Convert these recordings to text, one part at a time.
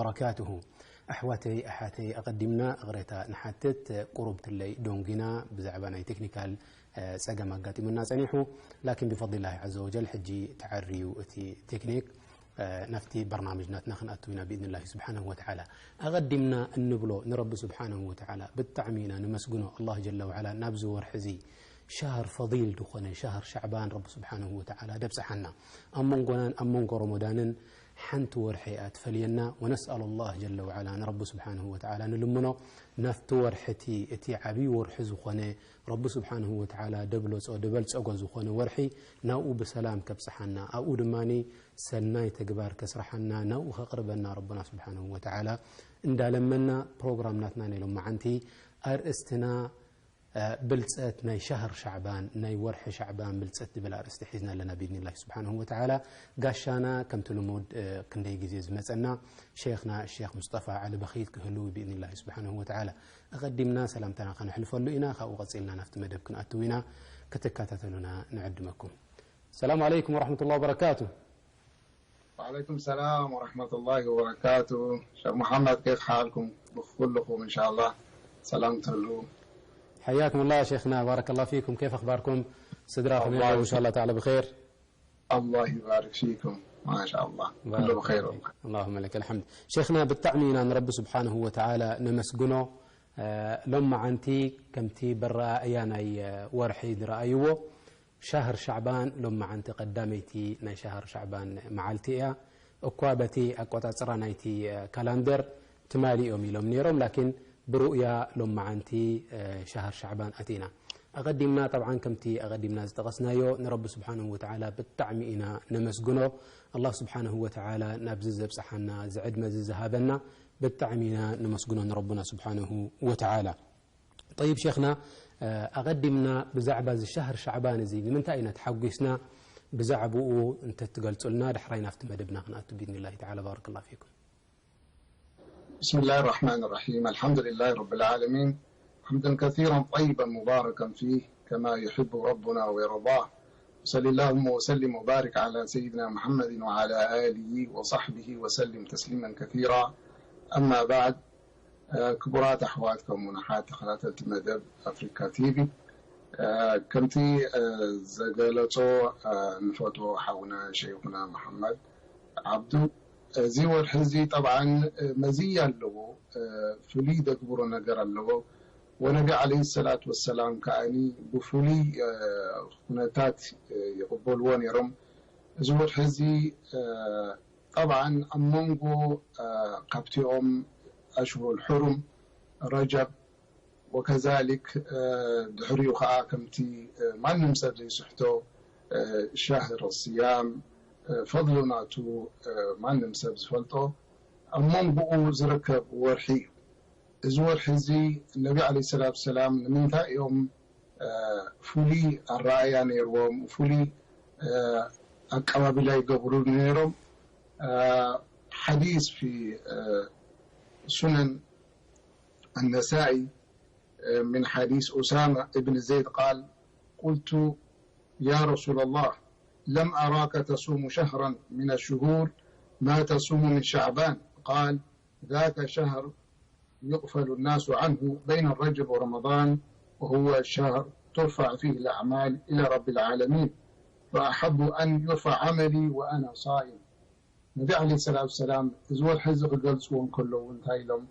وبركاته. ኣሕዋተይ ኣሓተይ፣ ኣቐዲምና እቕሬታ ንሓትት። ቁሩብ ትለይ ዶንጊና ብዛዕባ ናይ ቴክኒካል፣ እ፣ ጸገም ኣጋጢሙና ጸኒሑ። ላኪን ብፈድሊላሂ ዐዘ ወጀል ሕጂ ተዓርዩ እቲ ቴክኒክ። እ፣ ናብቲ በርናምጅ ናትና ክንኣቱ ኢና ብኢዝኒላሂ ስብሓነሁ ወተዓላ። ኣቐዲምና እንብሎ ንረቢ ስብሓነሁ ወተዓላ ብጣዕሚ ኢና ንመስግኖ። ኣላህ ጀለ ወዓላ ናብዚ ወርሒ እዚ ሻህር ፈዲል ዝኾነ ሻህር ሻዕባን ረቢ ስብሓነሁ ወተዓላ ደብጽሓና። ኣብ መንጎናን ኣብ መንጎ ረመዳንን ሓንቲ ወርሒ እያ ትፈልየና። ወነስኣሉ ላህ ጀለ ወዓላ ንረቢ ስብሓነሁ ወተዓላ ንልምኖ ናብቲ ወርሒ እቲ፣ እቲ ዓብዪ ወርሒ ዝኾነ ረቢ ስብሓነሁ ወተዓላ ደብለጾ፣ ደበልጸጎ ዝኾነ ወርሒ ናብኡ ብሰላም ከብጽሓና፣ ኣብኡ ድማኒ ሰናይ ተግባር ከስርሓና፣ ናብኡ ከቕርበና ረብና ስብሓነሁ ወተዓላ እንዳለመና ፕሮግራም ናትና ናይ ሎመዓንቲ ኣርእስትና እ፣ ብልጸት ናይ ሻህር ሻዕባን፣ ናይ ወርሒ ሻዕባን ብልጸት ዝብል ኣርእስቲ ሒዝና ኣለና ብኢዝኒላሂ ስብሓነሁ ወተዓላ። ጋሻና ከምቲ ልሙድ፣ እ፣ ክንደይ ግዜ ዝመጸና ሸይኽና ሸይኽ ሙስጠፋ ዓሊ በኺት ክህልው ብኢዝኒላሂ ስብሓነሁ ወተዓላ። ኣቐዲምና ሰላምታና ከነሕልፈሉ ኢና፣ ካብኡ ቀጺልና ናብቲ መደብ ክንኣትው ኢና። ክትከታተሉና ንዕድመኩም። ሰላም ዓለይኩም ወረሕመቱላሂ ወበረካቱ። وعليكم السلام ورحمة الله وبركاته. شيخ محمد، كيف حالكم؟ بخلكم إن شاء الله. سلامة له. حياكم الله شيخنا، بارك الله فيكم. كيف أخباركم؟ ስድራ ከመይ الله ኣለዉ؟ إن شاء الله تعالى بخير. الله يبارك فيكم. ما شاء الله. بارك كله بخير الله فيك. والله. اللهم لك الحمد. ሸይኽና ብጣዕሚ ኢና ንረቢ ስብሓንሁ ወተዓላ ነመስግኖ። እ፣ ሎመዓንቲ ከምቲ በረኣእያ ናይ፣ እ፣ ወርሒ ዝረኣይዎ ሻህር ሻዕባን ሎመዓንቲ ቀዳመይቲ ናይ ሻህር ሻዕባን መዓልቲ እያ። እኳ በቲ ኣቆጻጽራ ናይቲ፣ እ፣ ካላንደር ትማሊ እዮም ኢሎም ነይሮም፣ ላኪን ብሩእያ ሎመዓንቲ፣ እ፣ ሻህር ሻዕባን ኣቲና። ኣቐዲምና፣ ጠብዓን ከምቲ ኣቐዲምና ዝጠቐስናዮ፣ ንረቢ ስብሓንሁ ወተዓላ ብጣዕሚ ኢና ነመስግኖ። ኣላህ ስብሓንሁ ወተዓላ ናብዚ ዘብጽሓና፣ እዚ ዕድመ እዚ ዝሃበና ብጣዕሚ ኢና ነመስግኖ ንረብና ስብሓንሁ ወተዓላ። ጠይብ ሸይኽና፣ እ፣ ኣቐዲምና ብዛዕባ እዚ ሻህር ሻዕባን እዚ ንምንታይ ኢና ተሓጒስና? ብዛዕባኡ እንተትገልጹልና፣ ዳሕራይ ናብቲ መደብና ክንኣቱ ብኢዝኒላሂ ተዓላ። ባረከላሁ ፊኩም። بسم الله الرحمن الرحيم. الحمد لله رب العالمين. حمدا كثيرا طيبا مباركا فيه كما يحب ربنا ويرضاه. وصل اللهم وسلم وبارك على سيدنا محمد وعلى آله وصحبه وسلم تسليما كثيرا. أما بعد، ክቡራት ኣሕዋት ከምኡውን ኣሓት ተኸታተልቲ መደብ ኣፍሪካ ቲቪ፣ ከምቲ ዘገለጾ ንፈትዎ ሓውና ሸይኹና መሓመድ ዓብዱ፣ እዚ ወርሒ እዚ ጠብዓን መዝያ ኣለዎ፣ ፍሉይ ዘግብሮ ነገር ኣለዎ። ወነቢ ዓለይሂ ሰላቱ ወሰላም ከኣኒ ብፍሉይ ኩነታት ይቕበልዎ ነይሮም። እዚ ወርሒ እዚ ጠብዓን ኣብ መንጎ ካብቲኦም ኣሽሁሩል ሑሩም ረጀብ ወከዛሊክ ድሕሪኡ ኸዓ ከምቲ ማንም ሰብ ዘይስሕቶ ሻህር ስያም ፈድሉ ናቱ ማንም ሰብ ዝፈልጦ ኣብ መንጎኡ ዝርከብ ወርሒ እዩ። እዚ ወርሒ እዚ ነቢ ዓለይሂ ሰላቱ ሰላም ንምንታይ እዮም ፍሉይ ኣረኣእያ ነይርዎም፣ ፍሉይ ኣቀባብላ ይገብሩ ነይሮም። ሓዲስ ፊ ሱነን ኣነሳኢ ምን ሓዲስ ኡሳማ እብን ዘይድ ቃል ቁልቱ ያ ረሱላ ላህ ለም ኣራከ ተሱሙ ሸህረን ምን ኣሽሁር ማ ተሱሙ ምን ሸዕባን ቃል ذاك شهر يغفل الناس عنه بين رجب ورمضان، وهو شهر ترفع فيه الأعمال إلى رب العالمين، فأحب أن يرفع عملي وأنا صائم. ነቢ ዓለይሂ ሰላቱ ወሰላም እዚ ወርሒ እዚ ክገልጽዎ እንከለዉ እንታይ ኢሎም?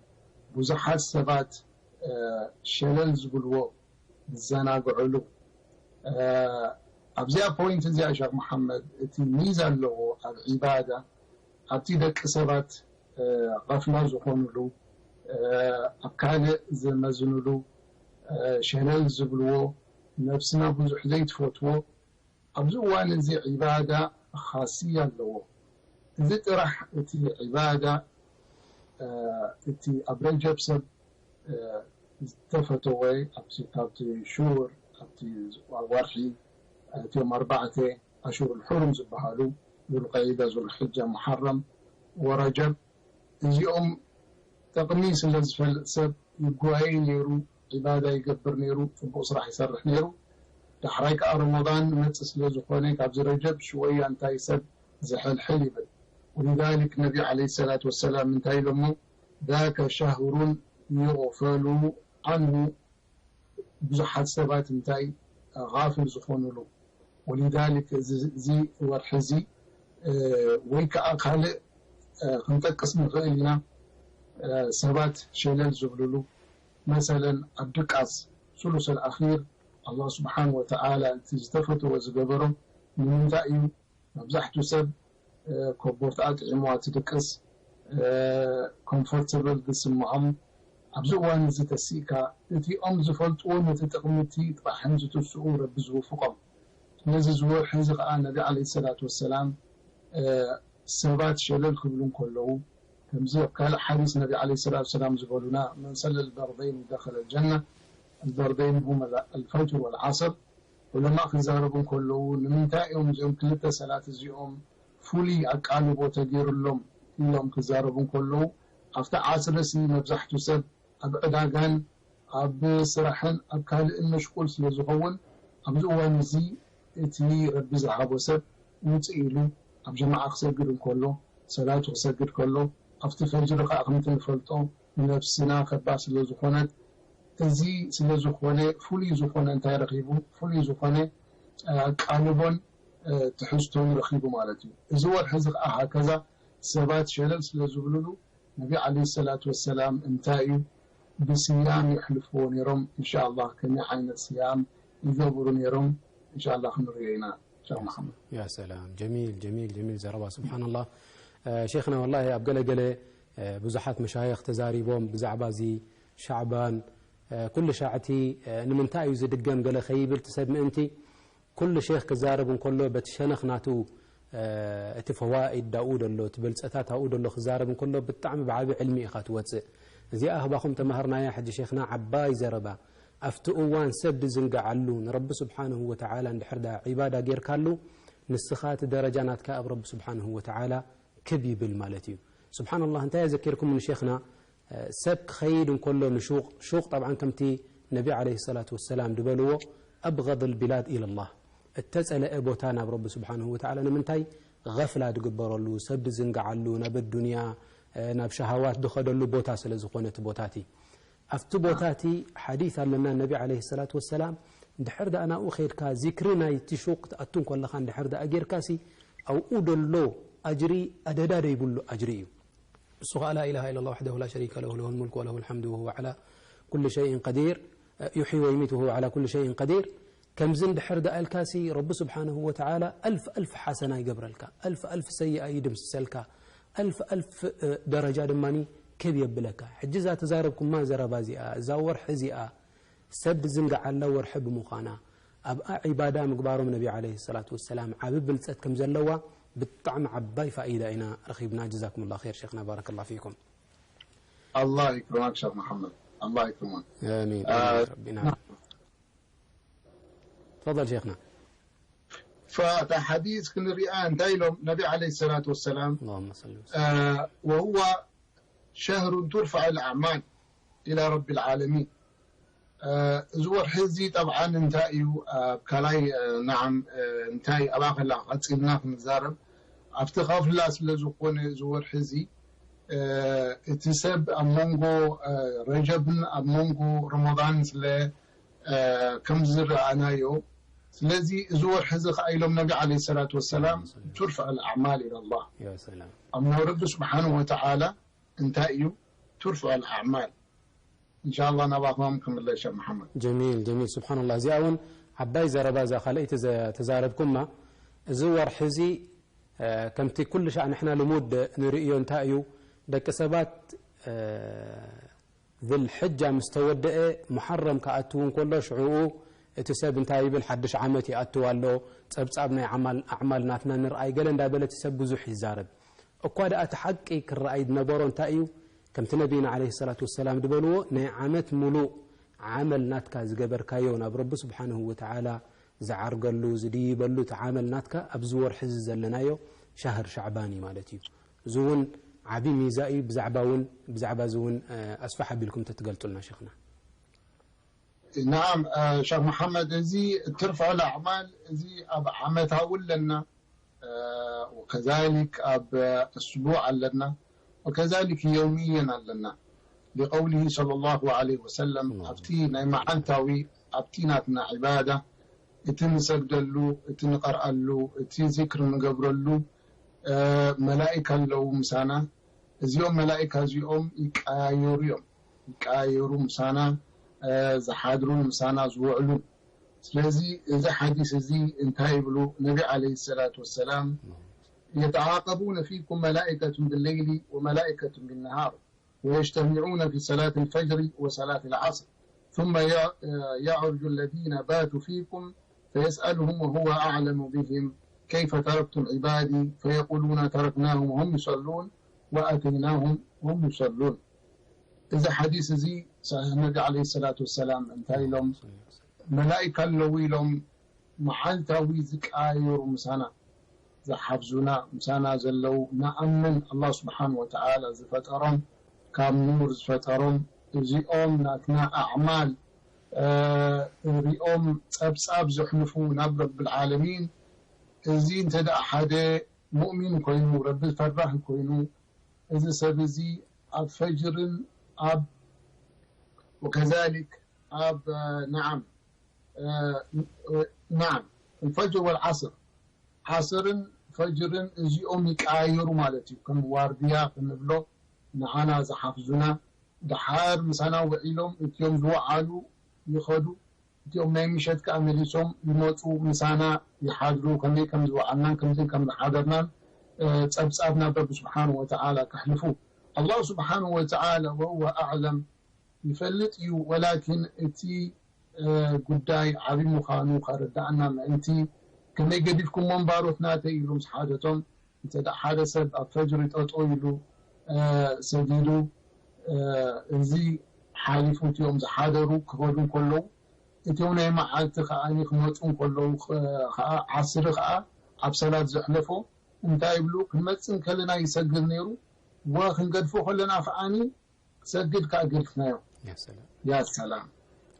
ብዙሓት ሰባት፣ እ፣ ሸለል ዝብልዎ፣ ዝዘናግዕሉ፣ እ፣ ኣብዚኣ ፖይንት እዚኣ ሸኽ መሓመድ፣ እቲ ሚዛ ኣለዎ ኣብ ዒባዳ፣ ኣብቲ ደቂ ሰባት፣ እ፣ ቐፍላ ዝኾኑሉ፣ እ፣ ኣብ ካልእ ዝመዝኑሉ፣ እ፣ ሸለል ዝብልዎ፣ ነብስና ብዙሕ ዘይትፈትዎ፣ ኣብዚ እዋን እዚ ዒባዳ ኻስያ ኣለዎ። እዚ ጥራሕ እቲ ዒባዳ፣ እ፣ እቲ ኣብ ረጀብ ሰብ፣ እ፣ ዝተፈተወ፣ ኣብቲ፣ ካብቲ ሽሁር፣ ኣብቲ ወርሒ፣ እቲኦም ኣርባዕተ ኣሽሁሩል ሑሩም ዝበሃሉ፣ ዙልቀዒዳ፣ ዙልሕጃ፣ ሙሓረም ወረጀብ፣ እዚኦም ጥቕሚ ስለ ዝፈልጥ ሰብ ይጓየ ነይሩ፣ ዒባዳ ይገብር ነይሩ፣ ጽቡቕ ስራሕ ይሰርሕ ነይሩ። ዳሕራይ ከኣ ረመዳን ይመጽእ ስለ ዝኾነ፣ ካብዚ ረጀብ ሽወያ እንታይ ሰብ ዝሕልሕል ይብል። ولذلك ነቢ عليه الصلاة والسلام እንታይ ኢሎሞ ذاك شهر يغفل عنه ብዙሓት ሰባት እንታይ غافل ዝኾኑሉ ولذلك እዚ ወርሒ እዚ ወይ ከዓ ካልእ ክንጠቅስ ንኽእል ኢና ሰባት ሸለል ዝብልሉ መሰለን ኣብ ድቃስ ثلث الأخير الله سبحانه وتعالى እቲ ዝተፈተዎ ዝገበሮ ንምንታይ እዩ መብዛሕቱ ሰብ ኮቦርትኣ ጥዒምዋ ትድቅስ፣ ኮምፎርተብል ዝስምዖም ኣብዚ እዋን እዚ ተሲእካ እቲኦም ዝፈልጥዎ ነቲ ጥቕሚ እቲ ጥራሕን ዝትስኡ ረቢ ዝውፍቖም። ስለዚ እዚ ወርሒ እዚ ኸዓ ነቢ ዓለይሂ ሰላቱ ወሰላም ሰባት ሸለል ክብሉ እንከለዉ ከምዚ ኣብ ካልእ ሓዲስ ነቢ ዓለይሂ ሰላቱ ወሰላም ዝበሉና መን ሰለ ልበርደይን ደኸለ ልጀና ኣልበርደይን ሁመ ኣልፈጅር ወልዓስር ዑለማእ ክዛረቡ እንከለዉ ንምንታይ እዮም እዚኦም ክልተ ሰላት እዚኦም ፍሉይ ኣቃልቦ ተገይሩሎም ኢሎም ክዛረቡ እንከለዉ ኣብቲ ዓስርሲ መብዛሕቱ ሰብ ኣብ ዕዳጋን ኣብ ስራሕን ኣብ ካልእን መሽቁል ስለ ዝኸውን ኣብዚ እዋን እዚ እቲ ረቢ ዝሃቦ ሰብ ውፅእ ኢሉ ኣብ ጀማዓ ክሰግድ እንከሎ ሰላቱ ክሰግድ ከሎ ኣብቲ ፈጅሪ ከዓ ከምቲ ንፈልጦ ንነብስና ከባድ ስለ ዝኾነት እዚ ስለ ዝኾነ ፍሉይ ዝኾነ እንታይ ረኺቡ ፍሉይ ዝኾነ ኣቃልቦን ትሕዝቶን ረኺቡ ማለት እዩ። እዚ ወርሒ እዚ ከዓ ሃከዛ ሰባት ሸለል ስለ ዝብልሉ ነቢ ዓለይሂ ሰላቱ ወሰላም እንታይ እዩ ብስያም የሕልፍዎ ነይሮም ኢንሻ ኣላህ ከመይ ዓይነት ስያም ይገብሩ ነይሮም ኢንሻ ኣላህ ክንሪኦ ኢና ሸኽ መሓመድ። ያ ሰላም ጀሚል ጀሚል ጀሚል ዘረባ ስብሓንላህ ሼኽና ወላሂ ኣብ ገለ ገለ ብዙሓት መሻይኽ ተዛሪቦም ብዛዕባ እዚ ሻዕባን ኩሉ ሻዕ እቲ ንምንታይ እዩ ዝድገም ገለ ከይብል እቲ ሰብ ምእንቲ ኩሉ ሼኽ ክዛረብ እንከሎ በቲ ሸነኽ ናቱ እቲ ፈዋኢድ ዳኡ ደሎ እቲ በልፀታት ኣብኡ ደሎ ክዛረብ እንከሎ ብጣዕሚ ብዓቢ ዕልሚ ኢኻ ትወፅእ። እዚኣ ኣህባኹም ተማሃርናያ ሕጂ ሼኽና ዓባይ ዘረባ ኣብቲ እዋን ሰብ ዝዝንግዓሉ ንረቢ ስብሓንሁ ወተዓላ እንድሕር ደኣ ዒባዳ ጌርካሉ ንስኻ እቲ ደረጃ ናትካ ኣብ ረቢ ስብሓንሁ ወተዓላ ክብ ይብል ማለት እዩ። ስብሓንላህ እንታይ ኣዘኪርኩም ንሼኽና ሰብ ክኸይድ እንከሎ ንሹቕ ሹቕ ጠብዓን ከምቲ ነቢ ዓለይሂ ሰላቱ ወሰላም ዝበልዎ ኣብገድ ልቢላድ ኢለላህ እተፀለአ ቦታ ናብ ረቢ ስብሓንሁ ወተዓላ ንምንታይ ገፍላ ዝግበረሉ ሰብ ዝዝንግዓሉ ናብ ኣዱንያ ናብ ሸሃዋት ዝኸደሉ ቦታ ስለ ዝኾነ እቲ ቦታ እቲ ኣብቲ ቦታ እቲ ሓዲስ ኣለና ነቢ ዓለይሂ ሰላቱ ወሰላም እንድሕር ደኣ ናብኡ ኸይድካ ዚክሪ ናይቲ ሹቕ ክትኣቱ እንከለኻ እንድሕር ደኣ ጌርካሲ ኣብኡ ደሎ ኣጅሪ ኣደዳ ደይብሉ ኣጅሪ እዩ። እሱ ኸዓ لا إله إلا الله وحده لا شريك له له الملك وله الحمد وهو على كل شيء قدير يحيي ويميت وهو على كل شيء قدير ከምዚ እንድሕር ደኣ ኢልካሲ ረቢ ስብሓንሁ ወተዓላ ኣልፍ ኣልፍ ሓሰና ይገብረልካ ኣልፍ ኣልፍ ሰይኣ ይድምስሰልካ ኣልፍ ኣልፍ ደረጃ ድማ ከብ የብለካ ሕጂ እዛ ተዛረብኩማ ዘረባ እዚኣ እዛ ወርሒ እዚኣ ሰብ ዝንግዓላ ወርሒ ብምዃና ኣብኣ ዒባዳ ምግባሮም ነቢ ዓለይሂ ሰላቱ ወሰላም ዓቢ ብልፀት ከም ዘለዋ ብጣዕሚ ዓባይ ፋኢዳ ኢና ረኺብና ጀዛኩሙላህ ኸይር ሸይኽና ባረከላህ ፊኩም الله يكرمك شيخ محمد الله يكرمك آمين آه. ربي نعم تفضل شيخنا فتا حديث ክንሪኣ እንታይ ኢሎም ነቢ عليه الصلاة والسلام اللهم صل وسلم آه، وهو شهر ترفع الأعمال إلى رب العالمين እዚ ወርሒ እዚ ጠብዓን እንታይ እዩ ኣብ ካልኣይ ናዓም እንታይ ኣብኣ ከላ ቀፂልና ክንዛረብ ኣብቲ ኸፍላ ስለ ዝኾነ እዚ ወርሒ እዚ እቲ ሰብ ኣብ መንጎ ረጀብን ኣብ መንጎ ረመዳን ስለ ከም ዝረኣናዮ ስለዚ እዚ ወርሒ እዚ ከዓ ኢሎም ነቢ ዓለ ሰላት ወሰላም ቱርፍዕ ኣልኣዕማል ኢላ ላህ ኣብ ናይ ረቢ ስብሓን ወተዓላ እንታይ እዩ ቱርፍዕ ኣልኣዕማል እንሻላ ናባኹም ክምለስ ሸክ መሓመድ። ጀሚል ጀሚል ስብሓንላህ እዚኣ እውን ዓባይ ዘረባ እዛ ካልኣይቲ ተዛረብኩማ። እዚ ወርሒ እዚ ከምቲ ኩሉ ሻዕ ንሕና ልሙድ ንርእዮ እንታይ እዩ ደቂ ሰባት ዝልሕጃ ምስ ተወደአ ሙሓረም ክኣትው እንከሎ ሽዕኡ እቲ ሰብ እንታይ ይብል ሓድሽ ዓመት ይኣትው ኣሎ ጸብጻብ ናይ ኣዕማል ናትና ንርኣይ ገለ እንዳበለ እቲ ሰብ ብዙሕ ይዛረብ። እኳ ደኣ እቲ ሓቂ ክረኣይ ዝነበሮ እንታይ እዩ? ከምቲ ነቢና ዓለይሂ ሰላቱ ወሰላም ዝበልዎ ናይ ዓመት ሙሉእ ዓመል ናትካ ዝገበርካዮ ናብ ረቢ ስብሓንሁ ወተዓላ ዝዓርገሉ ዝድይበሉ እቲ ዓመል ናትካ ኣብዚ ወርሒ እዚ ዘለናዮ ሻህር ሻዕባን እዩ ማለት እዩ። እዚ እውን ዓቢ ሚዛ እዩ። ብዛዕባ እውን ብዛዕባ እዚ እውን ኣስፋሕ ኣቢልኩም ተትገልጹልና ሸኽና። ናዓም ሸክ መሓመድ፣ እዚ ትርፍዕ ኣዕማል እዚ ኣብ ዓመታዊ ኣለና ወከዛሊክ ኣብ ኣስቡዕ ኣለና፣ ወከዛሊክ የውምየን ኣለና። ሊቀውሊሂ ሰለላሁ ዐለይሂ ወሰለም፣ ኣብቲ ናይ መዓልታዊ፣ ኣብቲ ናትና ዒባዳ፣ እቲ ንሰግደሉ፣ እቲ ንቐርኣሉ፣ እቲ ዚክር ንገብረሉ፣ መላኢካ ኣለዉ ምሳና። እዚኦም መላኢካ እዚኦም ይቀያየሩ እዮም። ይቀያየሩ ምሳና፣ ዝሓድሩን ምሳና ዝውዕሉን። ስለዚ እዚ ሓዲስ እዚ እንታይ ይብሉ? ነቢ ዓለይሂ ሰላቱ ወሰላም፣ يتعاقبون فيكم ملائكة بالليل وملائكة بالنهار ويجتمعون في صلاة الفجر وصلاة العصر ثم يعرج الذين باتوا فيكم فيسألهم وهو أعلم بهم كيف تركتم عبادي فيقولون تركناهم وهم يصلون وأتيناهم وهم يصلون. እዚ ሓዲስ እዚ ሰሒሕ ነቢ ዓለይሂ ሰላቱ ወሰላም እንታይ ኢሎም? መላኢካ ኣለዉ ኢሎም መዓልታዊ ዝቀያየሩ ምሳና ዝሓፍዙና፣ ምሳና ዘለዉ ንኣምን፣ ኣላህ ስብሓን ወተዓላ ዝፈጠሮም፣ ካብ ኑር ዝፈጠሮም፣ እዚኦም ናትና ኣዕማል ሪኦም ጸብጻብ ዘሕልፉ ናብ ረብል ዓለሚን። እዚ እንተ ደኣ ሓደ ሙእሚን ኮይኑ፣ ረቢ ፈራህ ኮይኑ፣ እዚ ሰብ እዚ ኣብ ፈጅርን ኣብ ወከዛሊክ ኣብ፣ ነዓም፣ ነዓም፣ الفجر والعصر፣ ዓስርን ፈጅርን እዚኦም ይቀያየሩ ማለት እዩ። ከም ዋርድያ ክንብሎ ንዓና ዝሓፍዙና፣ ደሓር ምሳና ውዒሎም እቲኦም ዝወዓሉ ይኸዱ፣ እቲኦም ናይ ምሸት ከኣ መሊሶም ይመጹ፣ ምሳና ይሓድሩ፣ ከመይ ከም ዝወዓልናን ከምዚ ከም ዝሓደርናን፣ እ፣ ጸብጻብ ናብ ረቢ ስብሓንሁ ወተዓላ ከሕልፉ። ኣላሁ ስብሓንሁ ወተዓላ ወሁወ ኣዕለም ይፈልጥ እዩ፣ ወላኪን እቲ፣ እ፣ ጉዳይ ዓቢ ምዃኑ ከረድኣና ምእንቲ፣ ከመይ ገዲፍኩሞም ባሮት ናተይ ኢሉ ምስ ሓተቶም፣ እንተ ደኣ ሓደ ሰብ ኣብ ፈጅሪ ጠጠው ኢሉ፣ እ፣ ሰጊዱ፣ እ፣ እዚ ሓሊፉ እቲኦም ዝሓደሩ ክኸዱ እንከለዉ፣ እቲኦም ናይ መዓልቲ ከኣ ክመጹ እንከለዉ፣ ኸ-፣ ከኣ ዓስሪ ከኣ ኣብ ሰላት ዘሕለፎ እንታይ ይብሉ? ክንመጽእ እንከለና ይሰግድ ነይሩ፣ ወክንገድፎ ከለና ከኣ ክሰግድ ከኣ ገድፍናዮ። ያ ሰላም። ያ ሰላም።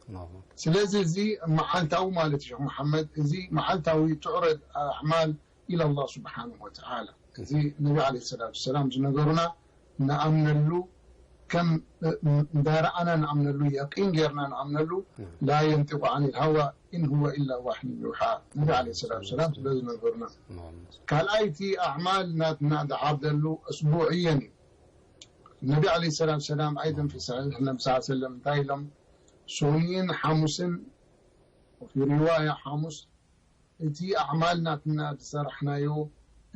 ኣላሁ ኣክበር። ስለዚ እዚ መዓልታዊ ማለት እዩ፣ ሸኽ መሓመድ፣ እዚ መዓልታዊ ትዕረድ ኣዕማል ኢለ ኣላህ ስብሓንሁ ወተዓላ። እዚ ነቢ ዓለይሂ ሰላቱ ወሰላም ዝነገሩና ንኣምነሉ፣ ከም እንዳረኣና ንኣምነሉ፣ የቂን ጌርና ንኣምነሉ። ላ የንጢቁ ዓኒል ሃዋ ኢን ሁወ ኢላ ዋሕዩን ዩሓ። ነቢ ዓለይሂ ሰላቱ ወሰላም ስለ ዝነገሩና። ኣላሁ ኣክበር። ካልኣይቲ ኣዕማል ናትና ዝዓብደሉ እስቡዕየን እዩ። ነቢ ዓለይሂ ሰላቱ ወሰላም ኣይደን ፊ ሰሒሕ ነቢ ስ ሰለም እንታይ ኢሎም? ሶኒን ሓሙስን፣ ወፊ ሪዋያ ሓሙስ፣ እቲ ኣዕማል ናትና ዝሰራሕናዮ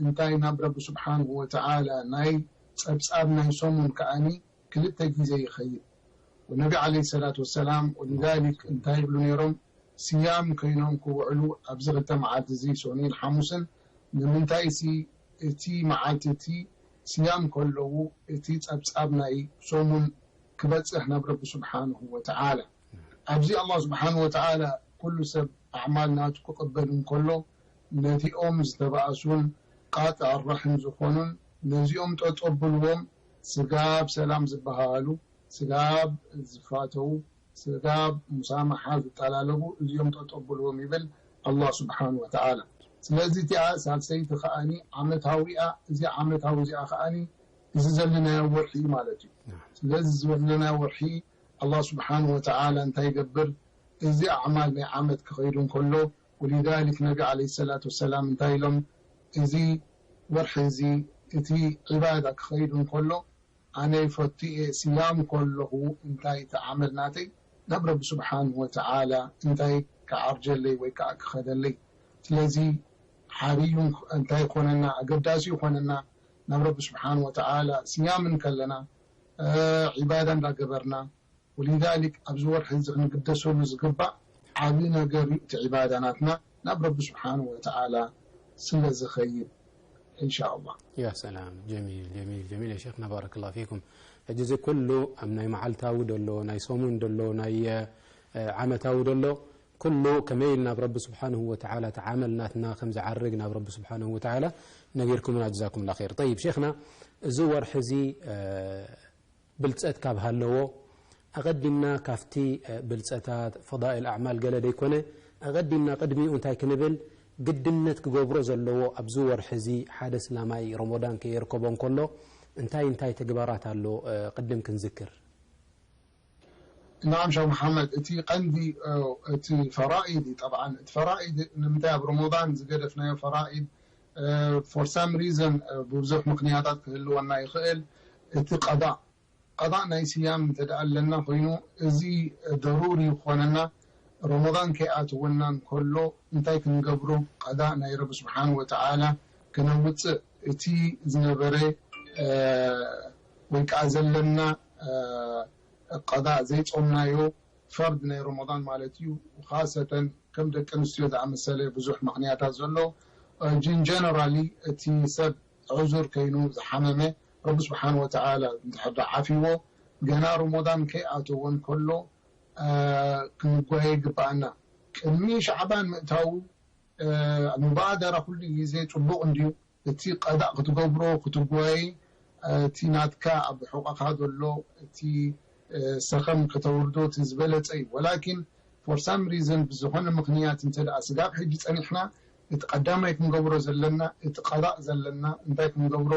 እንታይ ናብ ረቢ ስብሓንሁ ወተዓላ ናይ ጸብጻብ ናይ ሰሙን ከኣኒ ክልተ ግዜ ይኸይድ። ወነቢ ዓለይሂ ሰላቱ ወሰላም ወሊዛሊክ እንታይ ይብሉ ነይሮም? ስያም ኮይኖም ክውዕሉ ኣብዚ ክልተ መዓልቲ እዚ ሶኒን ሓሙስን። ንምንታይ ሲ እቲ መዓልቲ እቲ ስያም ከለዉ እቲ ጸብጻብ ናይ ሰሙን ክበጽሕ ናብ ረቢ ስብሓንሁ ወተዓላ። ኣብዚ ኣላህ ስብሓንሁ ወተዓላ ኩሉ ሰብ ኣዕማል ናቱ ክቕበል እንከሎ ነቲኦም ዝተባእሱን ቃጥዕ ራሕም ዝኾኑን ነዚኦም ጠጠው ብልዎም። ስጋብ ሰላም ዝበሃሃሉ፣ ስጋብ ዝፋተዉ፣ ስጋብ ሙሳማሓ ዝጠላለቡ እዚኦም ጠጠው ብልዎም ይብል ኣላህ ስብሓንሁ ወተዓላ። ስለዚ እቲኣ ሳልሰይቲ ከኣኒ ዓመታዊኣ፣ እዚ ዓመታዊ እዚኣ ከኣኒ እዚ ዘለናዮ ወርሒ እዩ ማለት እዩ። ስለዚ እዚ ዘለናዮ ወርሒ ኣላህ ስብሓንሁ ወተዓላ እንታይ ይገብር? እዚ ኣዕማል ናይ ዓመት ክኸይዱ እንከሎ፣ ወሊዛሊክ ነቢ ዓለይሂ ሰላቱ ወሰላም እንታይ ኢሎም? እዚ ወርሒ እዚ እቲ ዒባዳ ክኸይዱ እንከሎ ኣነ ይፈቱ እየ፣ ስያም ከለኹ እንታይ እቲ ዓመል ናተይ ናብ ረቢ ስብሓንሁ ወተዓላ እንታይ ክዓርጀለይ ወይ ከዓ ክኸደለይ። ስለዚ ሓርዩ እንታይ ይኾነና፣ ኣገዳሲ ይኾነና ናብ ረቢ ስብሓንሁ ወተዓላ ስያም እንከለና፣ እ፣ ዒባዳ እንዳገበርና። ወሊዛሊክ ኣብዚ ወርሒ እዚ ክንግደሰሉ ዝግባእ ዓቢ ነገር እዩ። እቲ ዒባዳ ናትና ናብ ረቢ ስብሓንሁ ወተዓላ ስለ ዝኸይድ፣ ኢንሻ ኣላህ። ያ ሰላም፣ ጀሚል፣ ጀሚል፣ ጀሚል፣ ያ ሸይኽና፣ ባረከላሁ ፊኩም። ሕጂ እዚ ኩሉ ኣብ ናይ መዓልታዊ ደሎ፣ ናይ ሰሙን ደሎ፣ ናይ፣ እ፣ ዓመታዊ ደሎ፣ ኩሉ ከመይ ኢል ናብ ረቢ ስብሓንሁ ወተዓላ እቲ ዓመል ናትና ከም ዝዓርግ ናብ ረቢ ስብሓንሁ ወተዓላ ነጊርኩምና፣ ጀዛኩምላ ኸይር። ጠይብ ሸይኽና፣ እዚ ወርሒ እዚ፣ እ፣ ብልጸት ካብ ሃለዎ፣ ኣቐዲምና ካብቲ፣ እ፣ ብልጸታት፣ ፈዳኢል ኣዕማል ገለ ደይኮነ፣ ኣቐዲምና ቅድሚኡ እንታይ ክንብል፣ ግድነት ክገብሮ ዘለዎ ኣብዚ ወርሒ እዚ ሓደ እስላማይ ረመዳን ከየርከቦ እንከሎ እንታይ እንታይ ተግባራት ኣሎ? እ፣ ቅድም ክንዝክር። ናዓም ሸኽ መሓመድ፣ እቲ ቀንዲ፣ እ፣ እቲ ፈራኢድ እዩ። ጠብዓን እቲ ፈራኢድ ንምንታይ ኣብ ረመዳን ዝገደፍናዮ ፈራኢድ፣ እ፣ for some reason፣ እ፣ ብብዙሕ ምኽንያታት ክህልወና ይኽእል። እቲ ቀዳእ ቀዳእ ናይ ስያም እንተ ደኣ ኣለና ኮይኑ፣ እዚ ደሩሪ ይኾነና። ረመዳን ከይኣተወና እንከሎ እንታይ ክንገብሮ? ቀዳእ ናይ ረቢ ስብሓን ወተዓላ ከነውፅእ፣ እቲ ዝነበረ፣ እ፣ ወይ ከዓ ዘለና፣ እ፣ ቀዳእ ዘይጾምናዮ ፈርድ ናይ ረመዳን ማለት እዩ። ካሰተን ከም ደቂ ኣንስትዮ ዝኣመሰለ ብዙሕ ምኽንያታት ዘሎ፣ እ፣ ጅን ጀነራሊ እቲ ሰብ ዕዙር ከይኑ ዝሓመመ፣ ረቢ ስብሓን ወተዓላ እንድሕር ደኣ ዓፊዎ፣ ገና ረመዳን ከይኣተወ እንከሎ፣ እ፣ ክንጓየ ይግብኣና። ቅድሚ ሻዕባን ምእታዉ፣ እ፣ ሙባደራ ኩሉ ግዜ ጽቡቕ እንድዩ። እቲ ቀዳእ ክትገብሮ፣ ክትጓየ፣ እ፣ እቲ ናትካ ኣብ ሕቖኻ ዘሎ እቲ፣ እ፣ ሰኸም ከተውርዶ እቲ ዝበለጸ እዩ። ወላኪን for some reason፣ ብዝኾነ ምኽንያት እንተ ደኣ ስጋብ ሕጂ ጸኒሕና፣ እቲ ቀዳማይ ክንገብሮ ዘለና፣ እቲ ቀዳእ ዘለና እንታይ ክንገብሮ?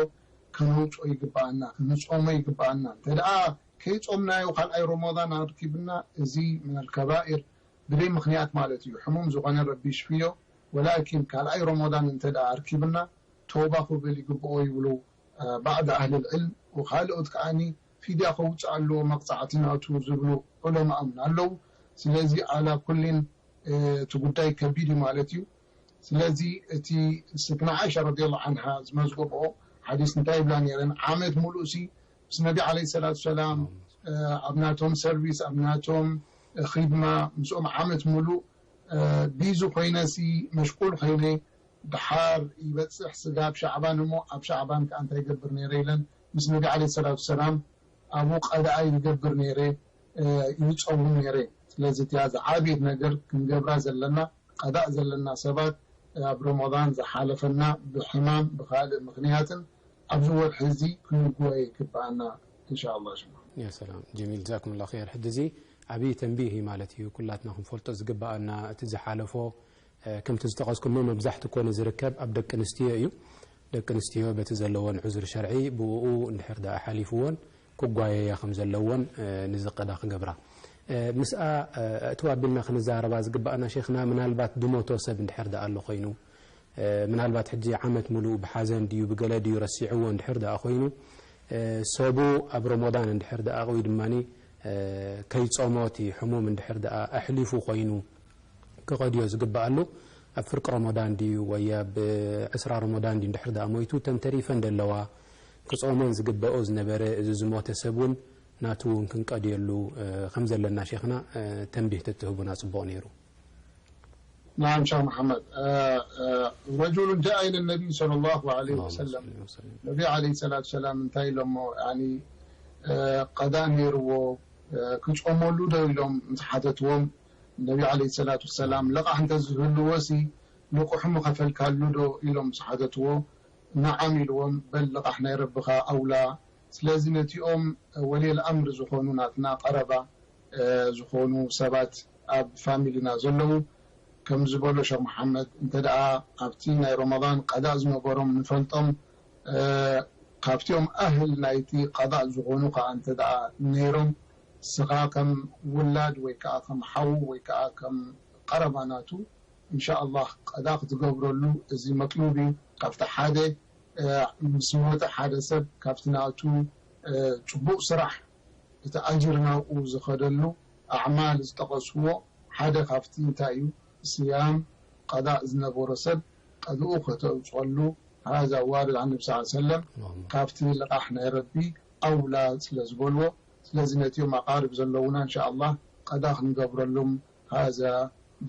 ከነውጽኦ ይግብኣና፣ ክንጾሞ ይግብኣና። እንተ ደኣ ከይጾምናዮ ካልኣይ ረመዳን ኣርኪብና፣ እዚ ምን ኣልከባኢር፣ ብደይ ምኽንያት ማለት እዩ። ሕሙም ዝኾነ ረቢ ይሽፍዮ። ወላኪን ካልኣይ ረመዳን እንተ ደኣ ኣርኪብና፣ ተውባ ክብል ይግብኦ ይብሉ፣ እ፣ ባዕድ ኣህሊ ልዕልም፣ ወካልኦት ከኣኒ ፊድያ ከውፅእ ኣለዎ መቕፃዕቲ ናቱ ዝብሉ ዑለማ እውን ኣለዉ። ስለዚ ዓላ ኩሊን፣ እ፣ እቲ ጉዳይ ከቢድ እዩ ማለት እዩ። ስለዚ እቲ ስትነ ዓይሻ ረዲየላሁ ዓንሃ ዝመዝገበኦ ሓዲስ እንታይ ይብላ ነይረን? ዓመት ሙሉእ ሲ ምስ ነቢ ዓለይሂ ሰላቱ ሰላም፣ እ፣ ኣብ ናቶም ሰርቪስ፣ ኣብ ናቶም ኺድማ፣ ምስኦም ዓመት ሙሉእ፣ እ፣ ቢዚ ኮይነ ሲ፣ መሽቁል ኮይነ፣ ደሓር ይበጽሕ ስጋብ ሻዕባን እሞ ኣብ ሻዕባን ከኣ እንታይ ይገብር ነይረ ኢለን ምስ ነቢ ዓለይሂ ሰላቱ ሰላም ኣብኡ ቀዳኣ ይገብር ነይረ፣ እ፣ ይጸውም ነይረ። ስለዚ እቲኣ ዝዓበየት ነገር ክንገብራ ዘለና፣ ቀዳእ ዘለና ሰባት፣ እ፣ ኣብ ረመዳን ዝሓለፈና ብሕማም ብኻልእ ምኽንያትን ኣብዚ ወርሒ እዚ ክንጓየ ይግብኣና ኢንሻኣላህ። ሽማ። ያ ሰላም፣ ጀሚል፣ ጀዛኩሙላህ ኸይር። ሕጂ እዚ ዓብዪ ተንቢህ እዩ ማለት እዩ። ኩላትና ክንፈልጦ ዝግብኣና፣ እቲ ዝሓለፎ፣ እ፣ ከምቲ ዝጠቐስኩሞ መብዛሕትኡ ኮነ ዝርከብ ኣብ ደቂ ኣንስትዮ እዩ። ደቂ ኣንስትዮ በቲ ዘለወን ዑዝሪ ሸርዒ ብእኡ እንድሕር ደኣ ሓሊፍወን ክጓየያ ከም ዘለወን፣ እ፣ ንዚ ቀዳ ክገብራ። እ፣ ምስኣ፣ እ፣ እትው ኣቢልና ክንዛረባ ዝግብኣና ሼኽና፣ ምናልባት ድሞቶ ሰብ እንድሕር ደኣ ኣሎ ኮይኑ፣ እ፣ ምናልባት ሕጂ ዓመት ሙሉእ ብሓዘን ድዩ ብገለ ድዩ ረሲዕዎ እንድሕር ደኣ ኮይኑ፣ እ፣ ሰቡ ኣብ ረመዳን እንድሕር ደኣ ወይ ድማኒ፣ እ፣ ከይጾሞ እቲ ሕሙም እንድሕር ደኣ ኣሕሊፉ ኮይኑ ክቐድዮ ዝግብኣሉ፣ ኣብ ፍርቂ ረመዳን ድዩ ወይ ኣብ ዕስራ ረመዳን ድዩ እንድሕር ደኣ ሞይቱ፣ እተን ተሪፈን ደለዋ ክጾመን ዝግብኦ ዝነበረ እዚ ዝሞተ ሰብ እውን ናቱ እውን ክንቀድየሉ፣ እ፣ ከም ዘለና ሼኽና፣ እ፣ ተንቢህ ተትህቡና ጽቡቕ ነይሩ። ናዓም ሸኽ መሓመድ፣ እ፣ እ፣ ረጁሉን ጃአ ኢለ ነቢይ ሰለላሁ ዐለይሂ ወሰለም፣ ነቢ ዐለይሂ ሰላቱ ሰላም እንታይ ኢሎሞ? ያኒ፣ እ፣ ቀዳ ነይርዎ፣ እ፣ ክጾመሉ ዶ ኢሎም ምስ ሓተትዎም፣ ነቢ ዐለይሂ ሰላቱ ወሰላም፣ ለቓሕ እንተ ዝህልዎ ሲ ልቑሑ ምኸፈልካሉ ዶ ኢሎም ምስ ሓተትዎ፣ ነዓም ኢልዎም፣ በል ልቓሕ ናይ ረብኻ ኣውላ። ስለዚ ነቲኦም ወልየል ኣምር ዝኾኑ ናትና ቀረባ፣ እ፣ ዝኾኑ ሰባት ኣብ ፋሚሊና ዘለዉ፣ ከም ዝበሎ ሸኽ መሓመድ፣ እንተ ደኣ ኣብቲ ናይ ረመዳን ቀዳእ ዝነበሮም ንፈልጦም፣ እ፣ ካብቲኦም ኣህል ናይቲ ቀዳእ ዝኾኑ ከኣ እንተ ደኣ ነይሮም፣ ንስኻ ከም ውላድ ወይ ከኣ ከም ሓዉ ወይ ከኣ ከም ቀረባ ናቱ፣ ኢንሻኣላህ ቀዳ ክትገብረሉ እዚ መጥሉብ እዩ። ካብቲ ሓደ፣ እ፣ ምስ ሞተ ሓደ ሰብ ካብቲ ናቱ፣ እ፣ ጽቡቕ ስራሕ እቲ ኣጅር ናብኡ ዝኸደሉ ኣዕማል ዝጠቐስዎ ሓደ ካብቲ እንታይ እዩ? ስያም ቀዳእ ዝነበሮ ሰብ ቀድኡ ከተውጸሉ፣ ሃዛ ዋርድ ዓን ነቢ ሰለላሁ ዐለይሂ ወሰለም፣ اللهم። ካብቲ ልቓሕ ናይ ረቢ ኣውላ ስለ ዝበልዎ፣ ስለዚ ነቲኦም ኣቓርብ ዘለዉና እንሻኣላህ ቀዳ ክንገብረሉም ሃዛ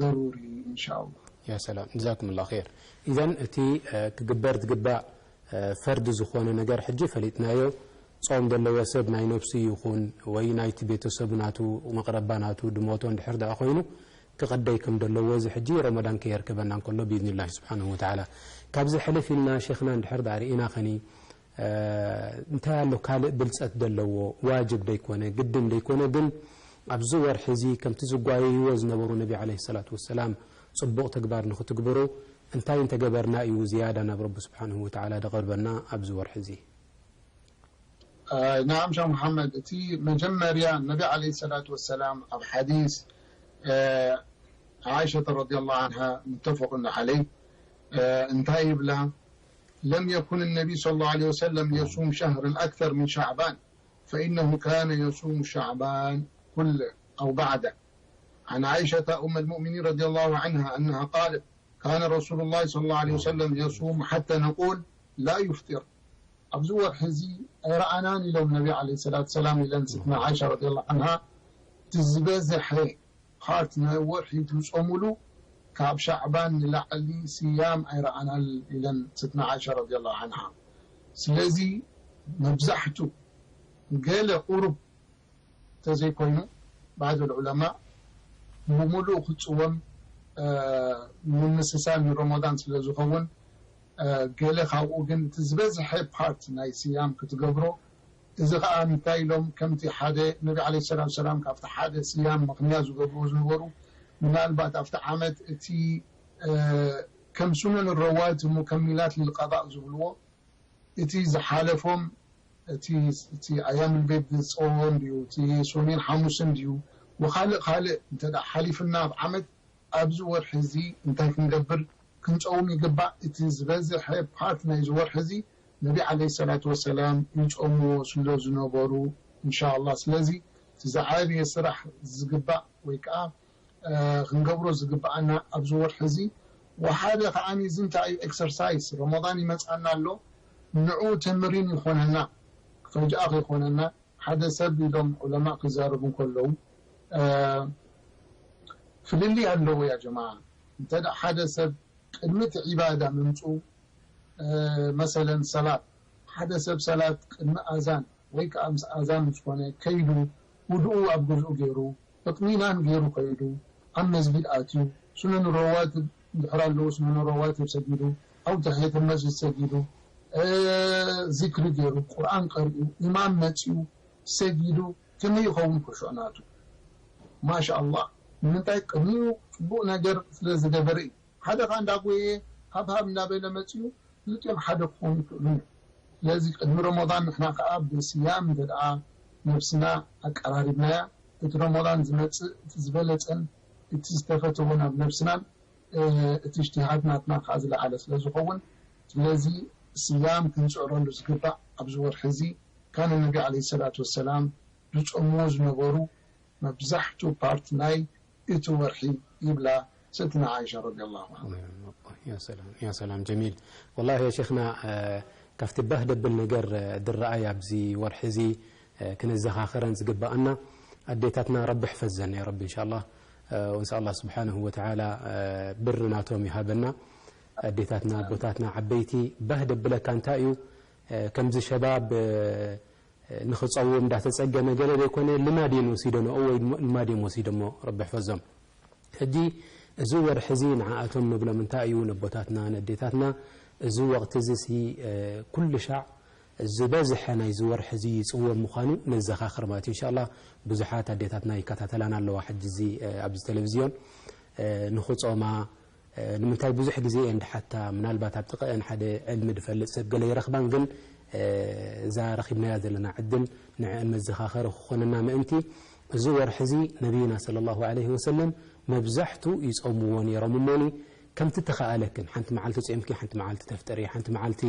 ደሩሪ እንሻኣላህ። ያ ሰላም፣ ጀዛኩሙላህ ኸይር። ኢዘን እቲ፣ እ፣ ክግበር ዝግባእ፣ እ፣ ፈርዲ ዝኾነ ነገር ሕጂ ፈሊጥናዮ። ጾም ዘለዎ ሰብ ናይ ነብሱ ይኹን ወይ ናይቲ ቤተሰቡ ናቱ፣ መቕረባ ናቱ ድሞቶ እንድሕር ደኣ ኮይኑ ክቐደይ ከም ዘለዎ፣ እዚ ሕጂ ረመዳን ከየርከበና እንከሎ ብኢዝኒላሂ ስብሓነሁ ወተዓላ። ካብዚ ሕልፍ ኢልና ሼኽና እንድሕር ደኣ ርኢና ኸኒ፣ እ፣ እንታይ ኣሎ ካልእ ብልጸት ደለዎ? ዋጅብ ደይኮነ፣ ግድን ደይኮነ፣ ግን ኣብዚ ወርሒ እዚ ከምቲ ዝጓየይዎ ዝነበሩ ነቢ ዓለይሂ ሰላቱ ወሰላም ጽቡቕ ተግባር ንኽትግብሩ፣ እንታይ እንተገበርና እዩ ዝያዳ ናብ ረቢ ስብሓንሁ ወተዓላ ደቐርበና ኣብዚ ወርሒ እዚ? ናዓም ሻ መሓመድ፣ እቲ መጀመርያ ነቢ ዓለይሂ ሰላቱ ወሰላም ኣብ ሓዲስ ዓኢሸተ ረዲየላሁ ዓንሃ ሙተፈቁን ዓለይህ እንታይ ይብላ? لم يكن النبي صلى الله عليه وسلم يصوم شهرا أكثر من شعبان، فإنه كان يصوم شعبان كله أو بعده. عن عائشة أم المؤمنين رضي الله عنها أنها قالت: كان رسول الله صلى الله عليه وسلم يصوم حتى نقول لا يفطر. ኣብዚ ወርሒ እዚ ኣይረኣናን ኢሎም ነቢ ዓለይሂ ሰላቱ ሰላም ኢለን ስትና ዓይሻ ረዲየላሁ ዓንሃ። እቲ ዝበዝሐ ፓርት ናይ ወርሒ ዝጾምሉ ካብ ሻዕባን ንላዕሊ ስያም ኣይረኣናን ኢለን ስትና ዓይሻ ረዲየላሁ ዓንሃ። ስለዚ መብዛሕቱ ገለ ቁሩብ እንተዘይኮይኑ ባዕድ ዑለማ ብምሉእ ክፅወም ምምስሳል ንረመዳን ስለ ዝኸውን ገለ ካብኡ ግን እቲ ዝበዝሐ ፓርት ናይ ስያም ክትገብሮ። እዚ ከዓ እንታይ ኢሎም ከምቲ ሓደ ነቢ ዓለይሂ ሰላቱ ሰላም ካብቲ ሓደ ስያም ምኽንያት ዝገብርዎ ዝነበሩ ምናልባት ኣብቲ ዓመት እቲ ከም ሱነን ረዋትብ ሙከሚላት ልልቀዳእ ዝብልዎ እቲ ዝሓለፎም እቲ እቲ ኣያም ልቤት ዝፀወም ድዩ እቲ ሶሜን ሓሙስን ድዩ ወካልእ ካልእ እንተ ሓሊፍና ኣብ ዓመት ኣብዚ ወርሒ እዚ እንታይ ክንገብር ክንፀውም ይግባእ። እቲ ዝበዝሐ ፓርት ናይዚ ወርሒ እዚ ነቢ ዓለይሂ ሰላቱ ወሰላም ይፀምዎ ስለ ዝነበሩ እንሻላ። ስለዚ እቲ ዝዓበየ ስራሕ ዝግባእ ወይ ከዓ ክንገብሮ ዝግባኣና ኣብዚ ወርሒ እዚ። ወሓደ ከዓኒ እዚ እንታይ እዩ ኤክሰርሳይዝ ረመዳን ይመፅኣና ኣሎ። ንዑ ተምሪን ይኾነና ፈጅኣ ከይኾነና ሓደ ሰብ ኢሎም ዑለማ ክዛረቡ እንከለዉ ፍልልይ ኣለዎ ያ ጀማዓ። እንተ ሓደ ሰብ ቅድሚ እቲ ዒባዳ ምምፅኡ መሰለን ሰላት ሓደ ሰብ ሰላት ቅድሚ ኣዛን ወይ ከዓ ምስ ኣዛን ምስ ኮነ ከይዱ ውድኡ ኣብ ገዝኡ ገይሩ እጥሚናን ገይሩ ከይዱ ኣብ መስጊድ ኣትዩ ሱነን ረዋትብ እንድሕር ኣለዎ ሱነን ረዋትብ ሰጊዱ ኣብ ተሕየት መስጅድ ሰጊዱ ዚክሪ ገይሩ ቁርኣን ቀሪኡ ኢማም መፂኡ ሰጊዱ ከመይ ይኸውን ክሹዕ ናቱ ማሻ ኣላህ ንምንታይ ቅድሚኡ ፅቡቅ ነገር ስለ ዝገበረ እዩ ሓደ ካ እንዳጎየ ሃብሃብ እንዳበለ መፂኡ ክልቲኦም ሓደ ክኾኑ ይኽእሉ እዮም። ስለዚ ቅድሚ ረመዳን ንሕና ከዓ ብስያም እንተ ደኣ ነብስና ኣቀራሪብናያ እቲ ረመዳን ዝመፅእ እቲ ዝበለፀን እቲ ዝተፈተወን ኣብ ነብስናን እቲ እጅትሃድ ናትና ከዓ ዝለዓለ ስለ ዝኸውን ስለዚ ስያም ክንፅዕረሉ ዝግባእ ኣብዚ ወርሒ እዚ ካነ ነቢ ዓለይሂ ሰላቱ ወሰላም ዝፀምዎ ዝነበሩ መብዛሕትኡ ፓርት ናይ እቲ ወርሒ ይብላ ሰይድና ዓይሻ ረዲየላሁ ዓንሃ። ያ ሰላም ጀሚል ወላሂ ያ ሸይኽና ካብቲ ባህ ደብል ነገር ድረኣይ ኣብዚ ወርሒ እዚ ክነዘኻኽረን ዝግባኣና ኣዴታትና ረቢ ሕፈዘን ያ ረቢ እንሻላ ወንሳ ኣላ ስብሓንሁ ወተዓላ ብሪ ናቶም ይሃበና ኣዴታትና ኣቦታትና ዓበይቲ ባህ ደብለካ እንታይ እዩ ከምዚ ሸባብ ንኽፀውም እንዳተፀገመ ገለ ዘይኮነ ልማድ እየን ወሲደንኦ ወይ ልማድ እዮም ወሲዶሞ ረቢ ሕፈዞም ሕጂ እዚ ወርሒ እዚ ንዓኣቶም ንብሎም እንታይ እዩ ነቦታትና ነዴታትና እዚ ወቕቲ እዚ ሲ ኩሉ ሻዕ ዝበዝሐ ናይዚ ወርሒ እዚ ይፅወም ምዃኑ ነዘኻኽር ማለት እዩ እንሻላ ብዙሓት ኣዴታትና ይከታተላና ኣለዋ ሕጂ እዚ ኣብዚ ቴሌቪዝዮን ንኽፆማ ንምንታይ ብዙሕ ግዜ እየን ድሓታ ምናልባት ኣብ ጥቐአን ሓደ ዕልሚ ድፈልጥ ሰብ ገለ ይረኽባን ግን እዛ ረኺብናያ ዘለና ዕድል ንዕአን መዘኻኸሪ ክኾነና ምእንቲ እዚ ወርሒ እዚ ነቢይና صلى الله عليه وسلم መብዛሕቱ ይጾምዎ ነይሮም እሞኒ ከምቲ ተኻኣለክን ሓንቲ መዓልቲ ጾምኪ ሓንቲ መዓልቲ ተፍጥሪ ሓንቲ መዓልቲ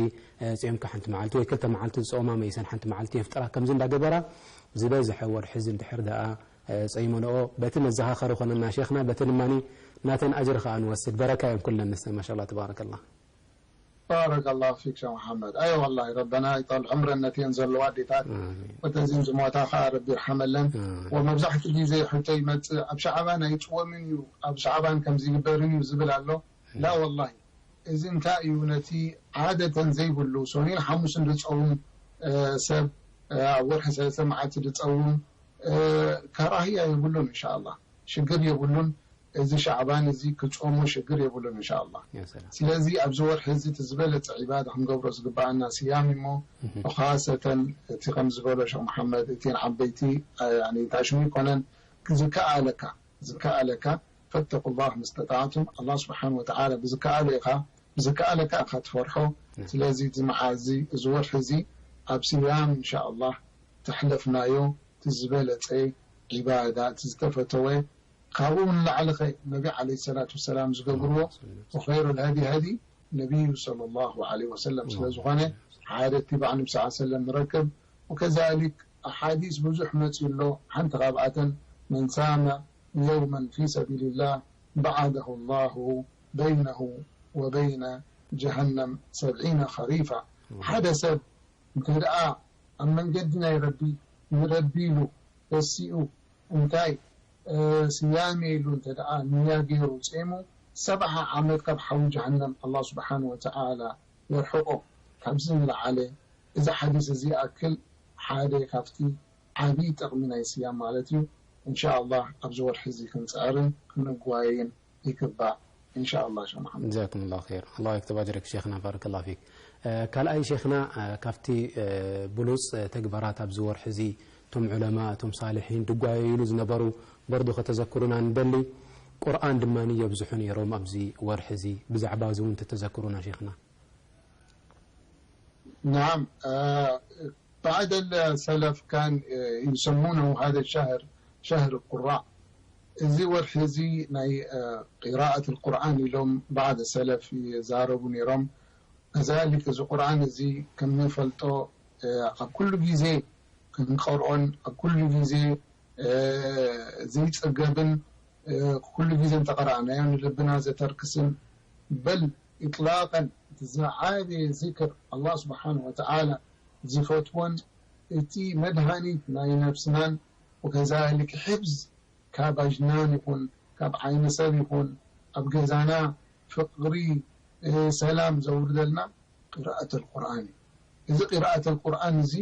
ጾምኪ ሓንቲ መዓልቲ ወይ ክልተ መዓልቲ ዝጾማ መይሰን ሓንቲ መዓልቲ የፍጥራ ከምዚ እንዳገበራ ዝበዝሐ ወርሒ እዚ እንድሕር ደኣ ጸይመንኦ በቲ መዘኻኸሪ ኮነና ሸይኽና በቲ ድማ ናተን ኣጅሪ ከኣ ንወስድ በረካ እዮም ኩለን ንሰን ማሻላ ተባረከላ። ባረከላሁ ፊክ ሸህ መሓመድ። ኣይ ወላሂ ረበና ይጠል ዕምረን ነቲአን ዘለዋ ኣዴታት ወተዚን ዝሞታ ከኣ ረቢ ይርሓመለን። ወመብዛሕትኡ ግዜ ሕቶ ይመጽእ ኣብ ሸዓባን ኣይጽወምን እዩ ኣብ ሸዓባን ከምዚ ይግበርን እዩ ዝብል ኣሎ። ላ ወላሂ እዚ እንታይ እዩ ነቲ ዓደተን ዘይብሉ ሶኒን ሓሙስን ዝጸውም ሰብ ኣብ ወርሒ ሰለስተ መዓልቲ ዝጸውም ከራህያ የብሉን እንሻላ ሽግር የብሉን። እዚ ሻዕባን እዚ ክጾሞ ሽግር የብሉን እንሻላ። ስለዚ ኣብዚ ወርሒ እዚ እቲ ዝበለጸ ዒባዳ ክንገብሮ ዝግባኣና ስያም እሞ ብኻሰተን እቲ ከም ዝበሎ ሸኽ መሓመድ እቲን ዓበይቲ ታሽሙ ይኮነን ዝከኣለካ ዝከኣለካ ፈተቁላህ ምስተጣዕቱም ኣላ ስብሓን ወተዓላ ብዝከኣሎ ኢኻ ብዝከኣለካ ኢኻ ትፈርሖ። ስለዚ እዚ መዓልዚ፣ እዚ ወርሒ እዚ ኣብ ስያም እንሻኣላህ ተሕለፍናዮ፣ እቲ ዝበለጸ ዒባዳ፣ እቲ ዝተፈተወ፣ ካብኡ ንላዕሊ ኸ ነቢ ዓለይሂ ሰላቱ ወሰላም ዝገብርዎ፣ ወኸይሩ ልሀዲ ሀዲ ነቢዩ ሰለላሁ ዓለይሂ ወሰለም ስለ ዝኾነ፣ ሓደ እትባዕ ነቢ ሰለላሁ ዓለይሂ ወሰለም ንረክብ። ወከዛሊክ ኣሓዲስ ብዙሕ መፅዩ ኣሎ። ሓንቲ ካብኣተን፣ መን ሳመ የውመን ፊ ሰቢልላህ በዓደሁ ላሁ በይነሁ ወበይነ ጀሃነም ሰብዒነ ኸሪፋ። ሓደ ሰብ እንተ ደኣ ኣብ መንገዲ ናይ ረቢ፣ ንረቢ ኢሉ ረሲኡ፣ እንታይ፣ እ፣ ስያሜ ኢሉ እንተ ደኣ ንያ ገይሩ ጼሙ፣ ሰብዓ ዓመት ካብ ሓዊ ጀሃነም ኣላህ ስብሓን ወተዓላ የርሕቆ። ካብዚ ንለዓለ፣ እዚ ሓዲስ እዚ ይኣክል ሓደ ካብቲ ዓብዪ ጥቕሚ ናይ ስያም ማለት እዩ። እንሻ ኣላህ ኣብዚ ወርሒ እዚ ክንጽዕርን ክንጓየይን ይግባእ። እንሻ ኣላህ ሸኽ መሓመድ። ጀዛኩም ላሁ ኸይር። ኣላህ የክትብ ኣጅረክ ሸይኽና፣ ባረከላሁ ፊክ። እ፣ ካልኣይ ሸይኽና፣ እ፣ ካብቲ፣ እ፣ ብሉጽ፣ እ፣ ተግባራት ኣብዚ ወርሒ እዚ እቶም ዑለማ፣ እቶም ሳልሒን ድጓየይሉ ዝነበሩ በርዱ ከተዘክሩና ንደሊ። ቁርኣን ድማ የብዝሑ ነይሮም ኣብዚ ወርሒ እዚ። ብዛዕባ እዚ እውን ተተዘክሩና ሸይኽና። نعم، آه، بعض السلف كان، آه، يسمونه هذا الشهر شهر القراء. እዚ ወርሒ እዚ ናይ፣ آه، قراءة القرآن ኢሎም بعض السلف ይዛረቡ ነይሮም። ከዛሊክ እዚ ቁርኣን እዚ ከም ንፈልጦ፣ آه، ኣብ ኩሉ ግዜ ክንቀርኦን ኣብ ኩሉ ግዜ፣ آه፣ ዘይጸገብን፣ آه፣ ኩሉ ግዜ እንተቐራእናዮ ንልብና ዘተርክስን፣ በል ኢጥላቀን እቲ ዝዓበየ ዚክር ኣላህ ስብሓን ወተዓላ ዝፈትዎን እቲ መድሃኒት ናይ ነፍስናን ወከዛሊክ ሕፍዝ ካብ ኣጅናን ይኹን ካብ ዓይኒ ሰብ ይኹን ኣብ ገዛና ፍቕሪ፣ እ፣ ሰላም ዘውርደልና ቂራኣት ኣልቁርኣን እዩ። እዚ ቂራኣት ኣልቁርኣን እዚ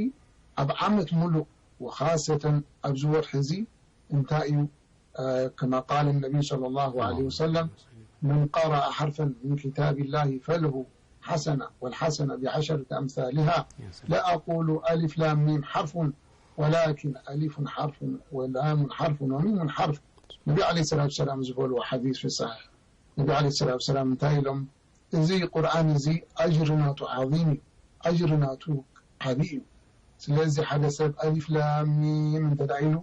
ኣብ ዓመት ሙሉእ ወኻሰተን ኣብዚ ወርሒ እዚ እንታይ እዩ? እ፣ ከማ ቃለ ነቢዩ ሰለላሁ ዐለይሂ ወሰለም፣ መን ቀረአ ሐርፈን ሚን ኪታቢላሂ ፈለሁ ሐሰና ወልሐሰነ ቢዐሸረቲ ኣምሳሊሃ። لا أقول ألف لام ميم حرف ولكن ألف حرف ولام حرف وميم حرف. ነቢ ዐለይሂ ሰላቱ ወሰላም ዝበልዎ ሐዲስ ፊ ሰሒሕ። ነቢ ዐለይሂ ሰላቱ ወሰላም እንታይ ኢሎም? እዚ ቁርኣን እዚ ኣጅሪ ናቱ ዓዚም እዩ። ኣጅሪ ናቱ ዓቢ እዩ። ስለዚ ሓደ ሰብ ኣሊፍ ላም ሚም እንተ ደኣ ኢሉ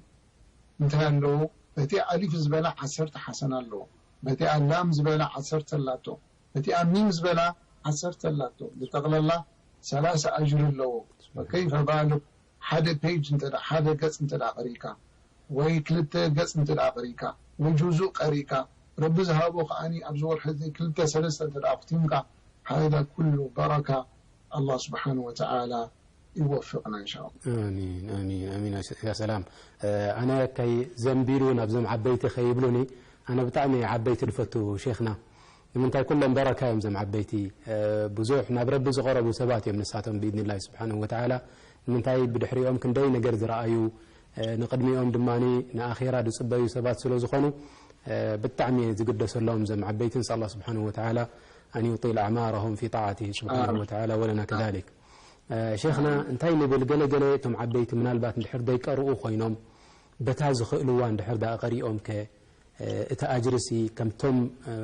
እንታይ ኣለዎ? በቲ ኣሊፍ ዝበላ ዓሰርተ ሓሰና ኣለዎ። በቲኣ ላም ዝበላ ዓሰርተ ኣላቶ። በቲኣ ሚም ዝበላ ዓሰርተ ኣላቶ። ብጠቕላላ ሰላሳ ኣጅሪ ኣለዎ። ፈከይፈ ባልክ ሓደ ፔጅ እንተ ደኣ፣ ሓደ ገጽ እንተ ደኣ ቀሪእካ፣ ወይ ክልተ ገጽ እንተ ደኣ ቀሪእካ፣ ወይ ጁዙእ ቀሪእካ፣ ረቢ ዝሃቦ ከኣኒ ኣብዚ ወርሒ እዚ ክልተ ሰለስተ እንተ ደኣ ኣኽቲምካ፣ ሃዛ ኩሉ በረካ። ኣላህ ስብሓን ወተዓላ ይወፍቕና እንሻ ኣላህ። ኣሚን፣ ኣሚን፣ ኣሚን። ያ ሰላም። እ፣ ኣነ ከይ ዘንቢሉ ናብዞም ዓበይቲ ከይብሉኒ፣ ኣነ ብጣዕሚ ዓበይቲ ዝፈቱ ሼኽና። ንምንታይ ኩሎም በረካ እዮም እዞም ዓበይቲ። እ፣ ብዙሕ ናብ ረቢ ዝቐረቡ ሰባት እዮም ንሳቶም ብኢድኒላሂ ስብሓንሁ ወተዓላ። ንምንታይ ብድሕሪኦም ክንደይ ነገር ዝረኣዩ፣ እ፣ ንቕድሚኦም ድማ ንኣኼራ ዝጽበዩ ሰባት ስለ ዝኾኑ፣ እ፣ ብጣዕሚ እየ ዝግደሰሎም እዞም ዓበይቲ። ንስኣል ኣላህ ስብሓንሁ ወተዓላ ኣን ዩጢል ኣዕማረሁም ፊ ጣዓቲሂ ስብሓንሁ ወተዓላ ወለና ከዛሊክ። እ፣ ሼኽና እንታይ ንብል፣ ገለ ገለ እቶም ዓበይቲ ምናልባት እንድሕር ዘይቀርኡ ኮይኖም በታ ዝኽእልዋ እንድሕር ደኣ ቀሪኦም ከ፣ እ፣ እቲ ኣጅርሲ ከምቶም፣ እ፣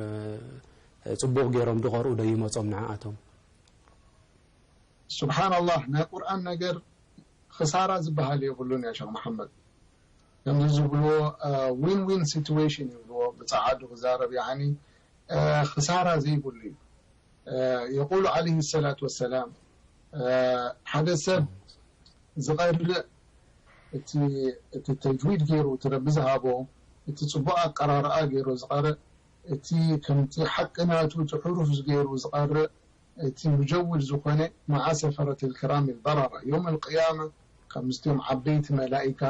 ጽቡቕ ገይሮም ዝቐርኡ ዶ ይመጾም ንዓኣቶም? ስብሓንላህ፣ ናይ ቁርኣን ነገር ክሳራ ዝበሃል የብሉን ያ ሸኽ መሓመድ። ከምዚ ዝብልዎ፣ እ፣ ዊን ዊን ሲትዌሽን ይብልዎ፣ ብጸዓዱ ክዛረብ፣ ያዕኒ፣ እ፣ ክሳራ ዘይብሉ እዩ። እ፣ የቁሉ ዓለይሂ ሰላቱ ወሰላም፣ እ፣ ሓደ ሰብ ዝቐርእ እቲ፣ እቲ ተጅዊድ ገይሩ፣ እቲ ረቢ ዝሃቦ፣ እቲ ጽቡቕ ኣቀራርኣ ገይሩ ዝቐርእ፣ እቲ ከምቲ ሓቂ ናቱ እቲ ሕሩፍ ገይሩ ዝቐርእ፣ እቲ ሙጀውድ ዝኾነ፣ መዓ ሰፈረት ልክራም ልበረራ፣ የውም ልቅያማ፣ ከምዝትዮም ዓበይቲ መላኢካ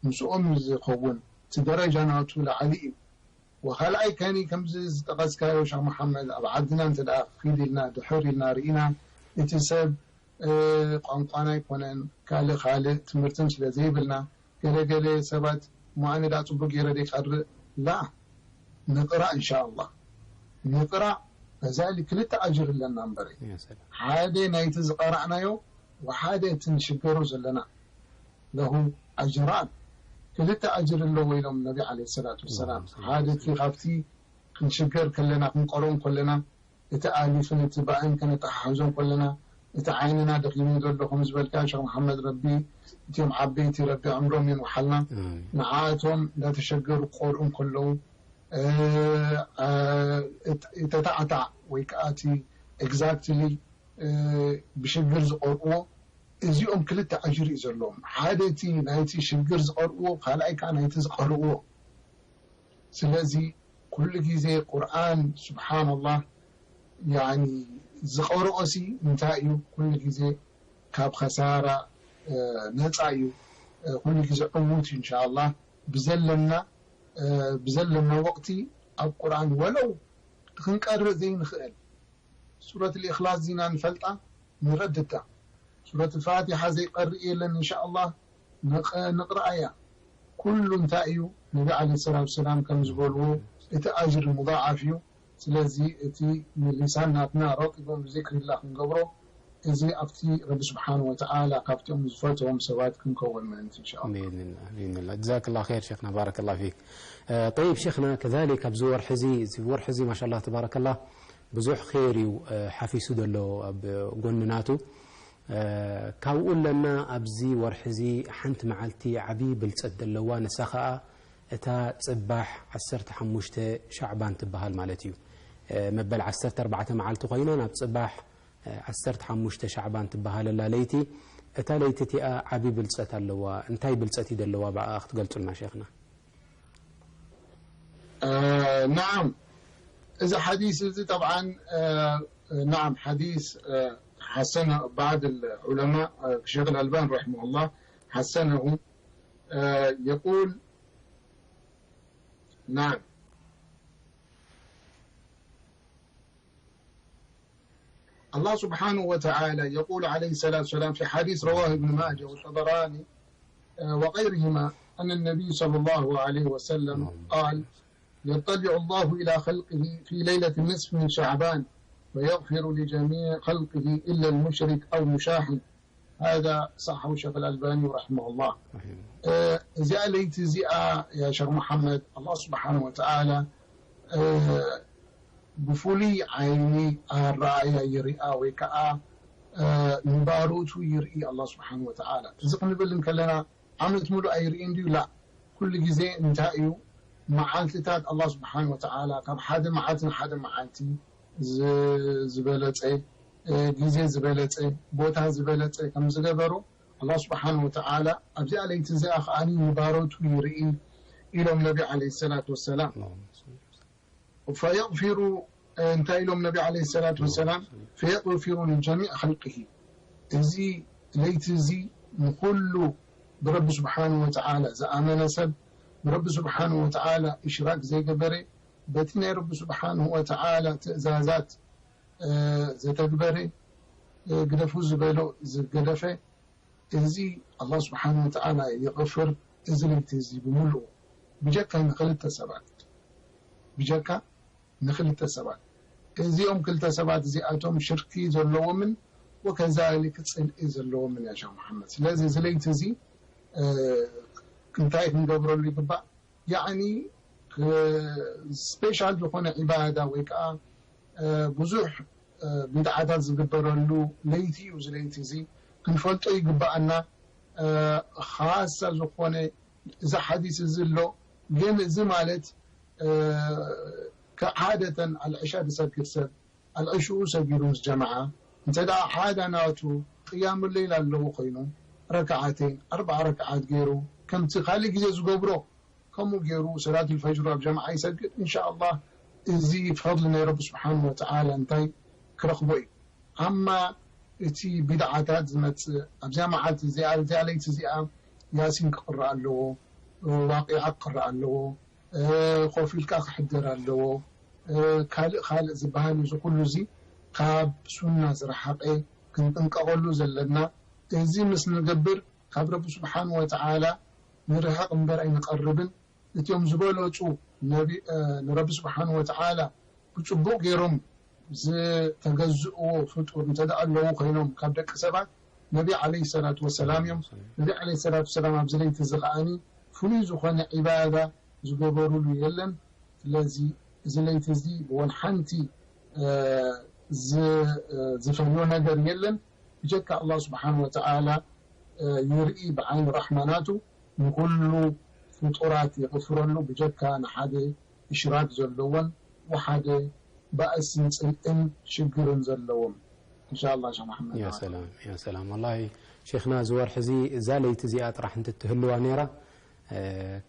ምስኦም እዩ ዝኸውን። እቲ ደረጃ ናቱ ላዕሊ እዩ። ወኻልኣይ ከኒ ከምዚ ዝጠቐስካዮ ሸኽ መሓመድ፣ ኣብ ዓድና እንተ ደኣ ኪድ ኢልና ድሕር ኢልና ርኢና፣ እቲ ሰብ፣ እ፣ ቋንቋና ኣይኮነን፣ ካልእ ካልእ ትምህርትን ስለ ዘይብልና፣ ገለ ገለ ሰባት እሞ ኣነ ደኣ ጽቡቕ ገይረ ደይቀርእ፣ ላ፣ ንቕራእ እንሻ ኣላህ። ንቕራእ፣ ከዛሊ ክልተ ኣጅር ኣለና እምበረ። ያ ሰላም። ሓደ ናይቲ ዝቐራእናዮ፣ ወሓደ እቲ ንሽገሮ ዘለና። ለሁ ኣጅራን፣ ክልተ ኣጅር ኣለዎ ኢሎም ነቢ ዓለይሂ ሰላቱ ወሰላም። ኣላሁመ ሰሊ ሓደ እቲ ካብቲ ክንሽገር ከለና፣ ክንቀርኦ ከለና፣ እቲ ኣሊፍን እቲ ባእን ከነተሓሕዞ ከለና፣ እቲ ዓይንና ደኺሙ ዘሎ፣ ከም ዝበልካ ሸኽ መሓመድ፣ ረቢ እቲኦም ዓበይቲ ረቢ ዕምሮም የንውሓልና። ኣሜን። ንዓኣቶም እንዳተሸገሩ ክቆርኡ እንከለዉ፣ እ፣ እ፣ እት-፣ እተታዕታዕ ወይ ከዓ እቲ ኤግዛክትሊ፣ እ፣ ብሽግር ዝቆርኡዎ፣ እዚኦም ክልተ ኣጅሪ እዩ ዘለዎም። ሓደ እቲ ናይቲ ሽግር ዝቐርእዎ፣ ካልኣይ ከዓ ናይቲ ዝቐርእዎ። ስለዚ ኩሉ ግዜ ቁርኣን፣ ስብሓንላህ፣ ያኒ፣ ዝቐርኦሲ እንታይ እዩ? ኩሉ ግዜ ካብ ኸሳራ፣ እ፣ ነፃ እዩ። እ፣ ኩሉ ግዜ ዕዉት እዩ፣ እንሻኣላህ። ብዘለና፣ እ፣ ብዘለና ወቕቲ ኣብ ቁርኣን ወለው ክንቀርእ ዘይንኽእል፣ ሱረት ልእኽላስ ዚና ንፈልጣ፣ ንረድታ። ሱረት ልፋቲሓ ዘይቀርእ የለን፣ እንሻኣላህ፣ ንቕ-፣ ንቕርኣያ። ኩሉ እንታይ እዩ? ነቢ ዓለይሂ ሰላቱ ወሰላም ከም ዝበልዎ፣ እቲ ኣጅሪ ሙዳዓፍ እዩ። ስለዚ እቲ ንሊሳን ናትና ረጢቦም ብዚክሪላ ክንገብሮ፣ እዚ ኣብቲ ረቢ ስብሓን ወተዓላ ካብቶም ዝፈትዎም ሰባት ክንከውን ምእንቲ፣ እንሻኣላህ። ብኢዝኒላህ፣ ብኢዝኒላህ። ጀዛከላህ ኸይር ሸይኽና፣ ባረከላህ ፊክ። እ፣ ጠይብ ሸይኽና፣ ከዛሊክ ኣብዚ ወርሒ እዚ፣ እዚ ወርሒ እዚ ማሻላህ ተባረከላህ ብዙሕ ኸይር እዩ፣ እ፣ ሓፊሱ ዘሎ ኣብ ጎኒ ናቱ። እ፣ ካብኡ ኣለና ኣብዚ ወርሒ እዚ ሓንቲ መዓልቲ ዓብዪ ብልጸት ዘለዋ፣ ንሳ ኸኣ እታ ጽባሕ ዓሰርተ ሓሙሽተ ሻዕባን ትበሃል ማለት እዩ። እ፣ መበል ዓሰርተ ኣርባዕተ መዓልቲ ኮይና ናብ ጽባሕ፣ እ፣ ዓሰርተ ሓሙሽተ ሻዕባን ትበሃለላ ለይቲ። እታ ለይቲ እቲኣ ዓቢ ብልጸት ኣለዋ። እንታይ ብልጸት እዩ ዘለዋ ብኣኣ ክትገልጹልና ሸይኽና? እ፣ ናዓም። እዚ ሓዲስ እዚ ጠብዓን፣ እ፣ ናዓም፣ ሓዲስ፣ እ፣ ሓሰነ ባዕድ ዑለማ፣ እ፣ ሸይኽ ኣልኣልባን ረሒመሁላህ ሓሰነሁ፣ እ፣ የቁል፣ ናዓም። الله سبحانه وتعالى يقول عليه الصلاة والسلام في حديث رواه ابن ماجه والطبراني، آه، وغيرهما أن النبي صلى الله عليه وسلم قال: يطلع الله إلى خلقه في ليلة النصف من شعبان ويغفر لجميع خلقه إلا المشرك أو المشاحن. هذا صححه الشيخ الألباني رحمه الله. እ፣ እዚኣ ለይቲ እዚኣ፣ ያ ሸኽ መሓመድ፣ ኣላህ ስብሓን ወተዓላ፣ እ፣ ብፍሉይ ዓይኒ ኣረኣእያ ይርኣ ወይ ከዓ፣ እ፣ ንባሮቱ ይርኢ ኣላህ ስብሓን ወተዓላ። እዚ ክንብል እንከለና ዓመት ሙሉእ ኣይርእን ድዩ? ላ። ኩሉ ግዜ እንታይ እዩ? መዓልትታት ኣላህ ስብሓን ወተዓላ ካብ ሓደ መዓልቲ ንሓደ መዓልቲ ዝ-፣ ዝበለጸ፣ እ፣ ግዜ ዝበለጸ፣ ቦታ ዝበለጸ ከም ዝገበሮ ኣላህ ስብሓን ወተዓላ ኣብዚኣ ለይቲ እዚኣ ከኣ ንባሮቱ ይርኢ ኢሎም ነቢ ዓለይሂ ሰላቱ ወሰላም። ፈየግፊሩ፣ እንታይ ኢሎም ነቢ ዓለይሂ ሰላቱ ወሰላም? ፈየግፊሩ ሊጀሚዕ ኸልቅሂ። እዚ ለይቲ እዚ ንኹሉ ብረቢ ስብሓን ወተዓላ ዝኣመነ ሰብ፣ ብረቢ ስብሓን ወተዓላ እሽራክ ዘይገበረ፣ በቲ ናይ ረቢ ስብሓን ወተዓላ ትእዛዛት፣ እ፣ ዘተግበረ፣ እ፣ ግደፉ ዝበሎ ዝገደፈ፣ እዚ ኣላህ ስብሓን ወተዓላ የቕፍር። እዚ ለይቲ እዚ ብምሉኡ ብጀካ ንኽልተ ሰባት፣ ብጀካ ንኽልተ ሰባት፣ እዚኦም ክልተ ሰባት እዚኣቶም ሽርኪ ዘለዎምን ወከዛሊክ ጽልኢ ዘለዎምን፣ ያ ሸኽ መሓመድ። ስለዚ እዚ ለይቲ እዚ፣ እ፣ እንታይ ክንገብረሉ ይግባእ? ያዕኒ፣ እ፣ ስፔሻል ዝኾነ ዒባዳ ወይ ከዓ፣ እ፣ ብዙሕ፣ እ፣ ቢድዓታት ዝግበረሉ ለይቲ እዩ። እዚ ለይቲ እዚ ክንፈልጦ ይግባኣና። እ፣ ኻሳ ዝኾነ እዚ ሓዲስ እዚ ኣሎ። ግን እዚ ማለት፣ እ፣ ከ-፣ ዓደተን ኣልዕሻ ዝሰግድ ሰብ፣ ኣልዕሽኡ ሰጊዱ ምስ ጀማዓ፣ እንተ ደኣ ዓዳ ናቱ ቅያም ለይል ኣለዎ ኮይኑ፣ ረክዓተይን፣ ኣርብዓ ረክዓት ገይሩ፣ ከምቲ ካልእ ግዜ ዝገብሮ፣ ከምኡ ገይሩ ሰላቱል ፈጅሩ ኣብ ጀማዓ ይሰግድ፣ ኢንሻኣላህ፣ እዚ ፈድሊ ናይ ረቢ ስብሓን ወተዓላ እንታይ ክረኽቦ እዩ። ኣማ እቲ ቢድዓታት ዝመጽእ፣ ኣብዚኣ መዓልቲ እዚኣ፣ ኣብዚኣ ለይቲ እዚኣ፣ ያሲን ክቕራእ ኣለዎ፣ ዋቂዓ ክቕራእ ኣለዎ፣ እ፣ ኮፍ ኢልካ ክሕደር ኣለዎ፣ እ፣ ካልእ ካልእ ዝበሃል እዩ። እዚ ኩሉ እዚ ካብ ሱና ዝረሓቐ ክንጥንቀቐሉ ዘለና። እዚ ምስ ንገብር ካብ ረቢ ስብሓን ወተዓላ ንርሕቕ እምበር ኣይንቐርብን። እቲኦም ዝበለጹ ነቢ-፣ እ፣ ንረቢ ስብሓን ወተዓላ ብጽቡቕ ገይሮም ዝተገዝእዎ ፍጡር እንተ ደኣ ኣለዉ ኮይኖም ካብ ደቂ ሰባት፣ ነቢ ዓለይሂ ሰላቱ ወሰላም እዮም። ነቢ ዓለይሂ ሰላቱ ወሰላም ኣብዚ ለይቲ እዚ ከኣኒ ፍሉይ ዝኾነ ዒባዳ ዝገበሩሉ የለን። ስለዚ እዚ ለይቲ እዚ ብወን ሓንቲ ዝፈልዮ ነገር የለን። ብጀካ ኣላህ ስብሓን ወተዓላ ይርኢ ብዓይኒ ራሕማ ናቱ፣ ንኩሉ ፍጡራት ይቕፍረሉ፣ ብጀካ ንሓደ እሽራክ ዘለዎን ወሓደ ባእስን ጽልእን ሽግርን ዘለዎም። እንሻላ ሸ መሓመድ። ያ ሰላም፣ ያ ሰላም። ወላሂ ሼኽና፣ እዚ ወርሒ እዚ እዛ ለይቲ እዚኣ ጥራሕ እንትትህልዋ ነይራ፣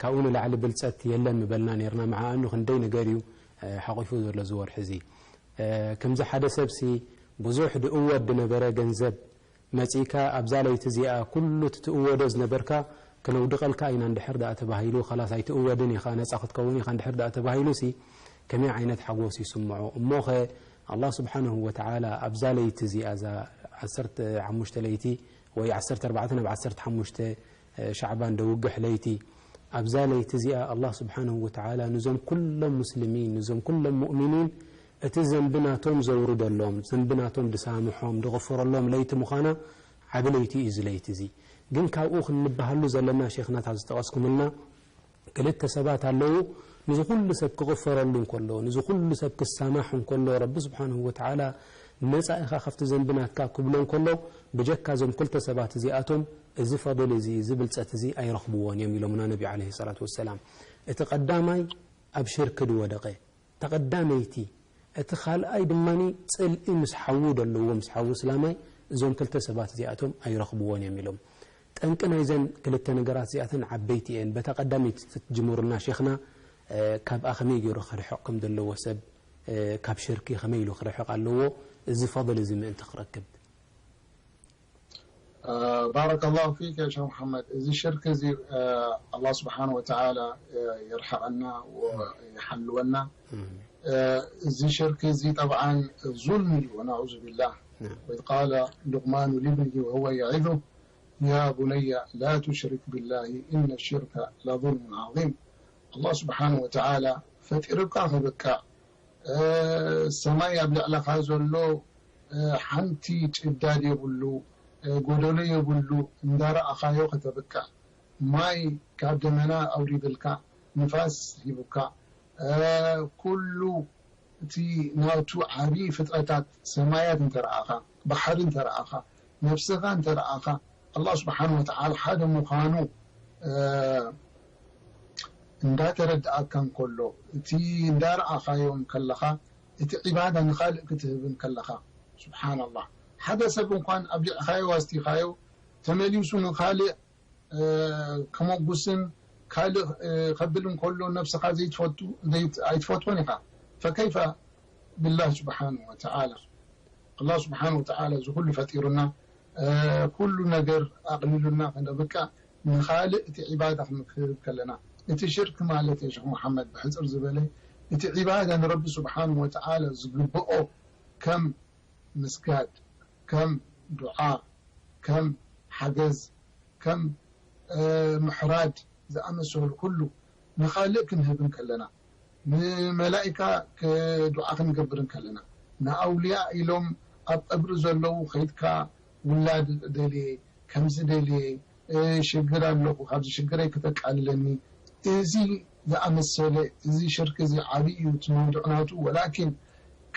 ካብኡ ንላዕሊ ብልፀት የለን ምበልና ነይርና። መዓ ኣኑ ክንደይ ነገር እዩ ሓቂፉ ዘሎ እዚ ወርሒ እዚ። ከምዚ ሓደ ሰብሲ ብዙሕ ድእወድ ድነበረ ገንዘብ መጺእካ ኣብዛ ለይቲ እዚኣ ኩሉ እቲ ትእወዶ ዝነበርካ ክነውድቐልካ ኢና እንድሕር ደኣ ተባሂሉ፣ ኸላስ ኣይትእወድን ኢኻ፣ ነጻ ክትከውን ኢኻ እንድሕር ደኣ ተባሂሉሲ ከመይ ዓይነት ሓጎስ ይስምዖ? እሞኸ ኣላህ ስብሓንሁ ወተዓላ ኣብዛ ለይቲ እዚኣ፣ እዛ ዓሰርተ ሓሙሽተ ለይቲ ወይ ዓሰርተ ኣርባዕተ ናብ ዓሰርተ ሓሙሽተ ሻዕባን ደውግሕ ለይቲ፣ ኣብዛ ለይቲ እዚኣ ኣላህ ስብሓንሁ ወተዓላ ንዞም ኩሎም ሙስሊሚን፣ ንዞም ኩሎም ሙእሚኒን እቲ ዘንቢ ናቶም ዘውርደሎም፣ ዘንቢ ናቶም ድሳምሖም፣ ድቕፍረሎም ለይቲ ምዃና ዓቢ ለይቲ እዩ እዚ ለይቲ እዚ። ግን ካብኡ ክንበሃሉ ዘለና ሼኽናት ኣብ ዝጠቐስኩምልና ክልተ ሰባት ኣለዉ። ንዚ ኩሉ ሰብ ክቕፈረሉ እንከሎ፣ ንዚ ኩሉ ሰብ ክሳማሕ እንከሎ፣ ረቢ ስብሓንሁ ወተዓላ ነጻ ኢኻ ካብቲ ዘንቢ ናትካ ክብሎ እንከሎ፣ ብጀካ እዞም ክልተ ሰባት እዚኣቶም እዚ ፈضል እዚ፣ እዚ ብልጸት እዚ ኣይረኽብዎን እዮም ኢሎምና ነቢ ዓለይሂ ሰላቱ ወሰላም። እቲ ቀዳማይ ኣብ ሽርክ ዝወደቐ፣ ተቐዳመይቲ። እቲ ካልኣይ ድማ ጽልኢ ምስ ሓዉ ደለዎ፣ ምስ ሓዉ እስላማይ፣ እዞም ክልተ ሰባት እዚኣቶም ኣይረኽብዎን እዮም ኢሎም። ጠንቂ ናይዘን ክልተ ነገራት እዚኣተን ዓበይቲ እየን። በታ ቀዳመይቲ ትጅምሩልና ሼኽና፣ እ፣ ካብኣ ከመይ ገይሩ ክርሕቕ ከም ዘለዎ ሰብ፣ እ፣ ካብ ሽርኪ ከመይ ኢሉ ክርሕቕ ኣለዎ፣ እዚ ፈضል እዚ ምእንቲ ክረክብ? ባረከላሁ ፊክ ያ ሸኽ መሓመድ። እዚ ሽርክ እዚ ኣላህ ስብሓን ወተዓላ የርሕቐና ይሓልወና። እዚ ሽርክ እዚ ጠብዓን ዙልሚ እዩ፣ ወናዑዙ ቢላህ። ወኢዝ ቃለ ሉቅማኑ ሊብኒሂ ወሁወ የዒዙሁ ያ ቡነየ ላ ቱሽሪክ ቢላሂ ኢነ ሽርከ ለዙልሙን ዓዚም። ኣላህ ስብሓን ወተዓላ ፈጢሩካ ከብቅዕ ሰማይ ኣብ ልዕለኻ ዘሎ ሓንቲ ጭዳድ የብሉ፣ ጎደሎ የብሉ፣ እንዳረኣኻዮ ከተብቅዕ፣ ማይ ካብ ደመና ኣውሪድልካ፣ ንፋስ ሂቡካ፣ ኩሉ እቲ ናቱ ዓብዪ ፍጥረታት ሰማያት እንተረኣኻ፣ ባሕሪ እንተረኣኻ፣ ነብስኻ እንተረኣኻ፣ ኣላህ ስብሓን ወተዓላ ሓደ ምዃኑ እንዳተረድኣካ እንከሎ፣ እቲ እንዳረኣኻዮ እንከለኻ፣ እቲ ዒባዳ ንኻልእ ክትህብ እንከለኻ፣ ስብሓንላህ፣ ሓደ ሰብ እንኳን ኣብሊዕኻዮ ኣስቲኻዮ ተመሊሱ ንኻልእ ከመጉስን ካልእ ከብል እንከሎ ነብስኻ ዘይትፈቱ ኣይትፈትወን ኢኻ። ፈከይፈ ብላህ ስብሓን ወተዓላ። ኣላህ ስብሓን ወተዓላ እዚ ኩሉ ፈጢሩና፣ ኩሉ ነገር ኣቕሊሉና ከነብቅዕ ንኻልእ እቲ ዒባዳ ክንክህብ ከለና፣ እቲ ሽርክ ማለት የሸኽ መሓመድ ብሕፅር ዝበለ እቲ ዒባዳ ንረቢ ስብሓን ወተዓላ ዝግብኦ ከም ምስጋድ፣ ከም ዱዓ፣ ከም ሓገዝ፣ ከም ምሕራድ ዝኣመሰሉ ኩሉ ንኻልእ ክንህብ እንከለና፣ ንመላኢካ ዱዓ ክንገብር እንከለና፣ ንኣውልያ ኢሎም ኣብ ቀብሪ ዘለዉ ከይድካ ውላድ ደልየ፣ ከምዚ ደልየ፣ ሽግር ኣለኹ፣ ካብዚ ሽግረይ ከተቃልለኒ፣ እዚ ዝኣመሰለ፣ እዚ ሽርክ እዚ ዓብዪ እዩ እቲ መውድዕ ናቱ። ወላኪን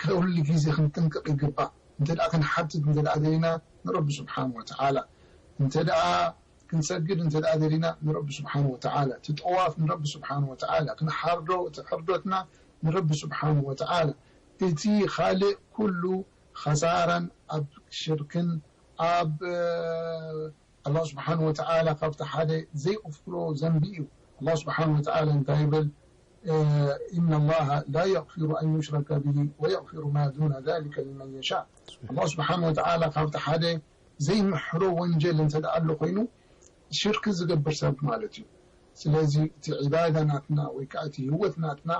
ኩሉ ግዜ ክንጥንቅቕ ይግባእ። እንተ ደኣ ክንሓትት እንተ ደኣ ደሊና ንረቢ ስብሓን ወተዓላ፣ እንተ ደኣ ክንሰግድ እንተ ደኣ ደሊና ንረቢ ስብሓን ወተዓላ፣ እቲ ጠዋፍ ንረቢ ስብሓን ወተዓላ፣ ክንሓርዶ እቲ ሕርዶትና ንረቢ ስብሓን ወተዓላ፣ እቲ ካልእ ኩሉ ኸሳራን ኣብ ሽርክን ኣብ ኣላህ ስብሓን ወተዓላ ካብቲ ሓደ ዘይቕፍሮ ዘንቢ እዩ። ኣላህ ስብሓን ወተዓላ እንታይ ይብል? إن الله لا يغفر أن يشرك به ويغفر ما دون ذلك لمن يشاء. ኣላህ ስብሓን ወተዓላ ካብቲ ሓደ ዘይምሕሮ ወንጀል እንተ ደኣ ኣሎ ኮይኑ ሽርክ ዝገብር ሰብ ማለት እዩ። ስለዚ እቲ ዒባዳ ናትና ወይ ከዓ እቲ ህይወት ናትና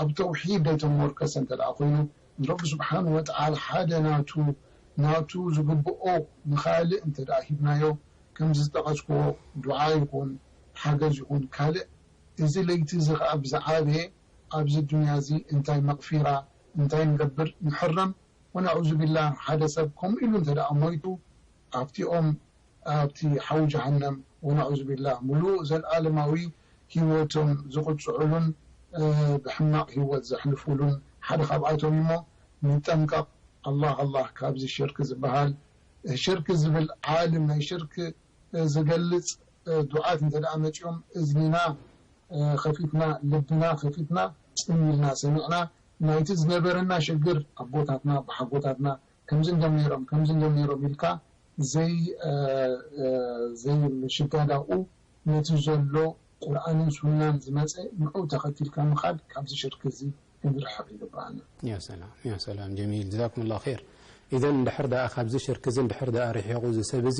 ኣብ ተውሒድ ዘይተሞርከሰ እንተ ደኣ ኮይኑ ንረቢ ስብሓን ወተዓላ ሓደ ናቱ ናቱ ዝግብኦ ንኻልእ እንተ ደኣ ሂብናዮ ከምዚ ዝጠቐስክዎ ዱዓ ይኹን ሓገዝ ይኹን ካልእ እዚ ለይቲ እዚ ከዓ ብዝዓበየ ኣብዚ ዱንያ እዚ እንታይ መቕፊራ እንታይ ንገብር ንሕረም ወነዑዙ ቢላህ ሓደ ሰብ ከምኡ ኢሉ እንተ ደኣ ሞይቱ ኣብቲኦም ኣብቲ ሓዊ ጀሃነም ወነዑዙ ቢላህ ምሉእ ዘለኣለማዊ ህይወቶም ዝቕፅዑሉን ብሕማቕ ህይወት ዘሕልፉሉን ሓደ ካብኣቶም እሞ ንጠንቀቕ። ኣላህ ኣላህ ካብዚ ሽርክ ዝበሃል፣ ሽርክ ዝብል ዓለም ናይ ሽርክ ዝገልጽ ዱዓት እንተ ደኣ መጺኦም እዝኒና ከፊትና፣ ልብና ከፊትና ጽም ኢልና ሰሚዕና፣ ናይቲ ዝነበረና ሽግር ኣቦታትና ኣቦሓጎታትና ከምዚ እንዲዮም ነይሮም ከምዚ እንዲዮም ነይሮም ኢልካ ዘይ ዘይምሽጋዳኡ ነቲ ዘሎ ቁርኣንን ሱናን ዝመፀ ንዑ ተኸቲልካ ምኻድ ካብዚ ሽርክ እዚ ክንርሕቕ ይግብኣና። ያ ሰላም፣ ያ ሰላም፣ ጀሚል፣ ጀዛኩም ላሁ ኸይር። ኢዘን እንድሕር ደኣ ካብዚ ሽርክ እዚ እንድሕር ደኣ ርሒቑ እዚ ሰብ እዚ፣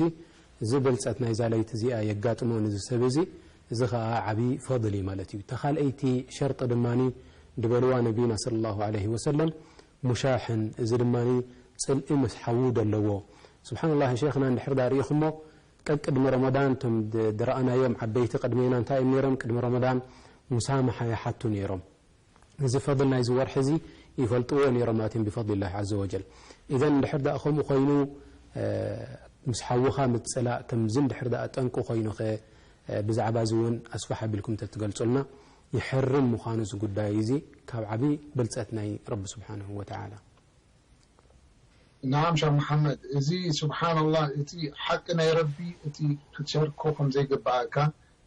እዚ ብልፀት ናይዛ ለይቲ እዚኣ የጋጥሞ ንዚ ሰብ እዚ፣ እዚ ኸዓ ዓብዪ ፈضል እዩ ማለት እዩ። እታ ካልኣይቲ ሸርጢ ድማ ድበልዋ ነቢና ሰለላሁ ዐለይሂ ወሰለም፣ ሙሻሕን፣ እዚ ድማ ፅልኢ ምስ ሓዉ ደለዎ። ስብሓንላህ ሸይኽና እንድሕር ደኣ ርኢኹሞ፣ ቀቅድሚ ረመዳን እቶም ድ-፣ ድረኣናዮም ዓበይቲ ቅድሜና እንታይ እዮም ነይሮም? ቅድሚ ረመዳን ሙሳማሓ ይሓቱ ነይሮም። እዚ ፈضል ናይዚ ወርሒ እዚ ይፈልጥዎ ነይሮም ማለት እዮም ብፈضልላህ ዐዘ ወጀል። ኢዘን እንድሕር ደኣ ከምኡ ኮይኑ፣ እ፣ ምስ ሓውኻ ምጽላእ ከምዚ እንድሕር ደኣ ጠንቂ ኮይኑኸ፣ እ፣ ብዛዕባ እዚ እውን ኣስፋሕ ኣቢልኩም እንተትገልጹልና ይሕርም ምዃኑ እዚ ጉዳይ እዚ ካብ ዓቢ ብልጸት ናይ ረቢ ስብሓንሁ ወተዓላ። ናዓም ሻህ መሓመድ፣ እዚ ስብሓንላህ እቲ ሓቂ ናይ ረቢ እቲ ክትሸርኮ ከም ዘይግብኣካ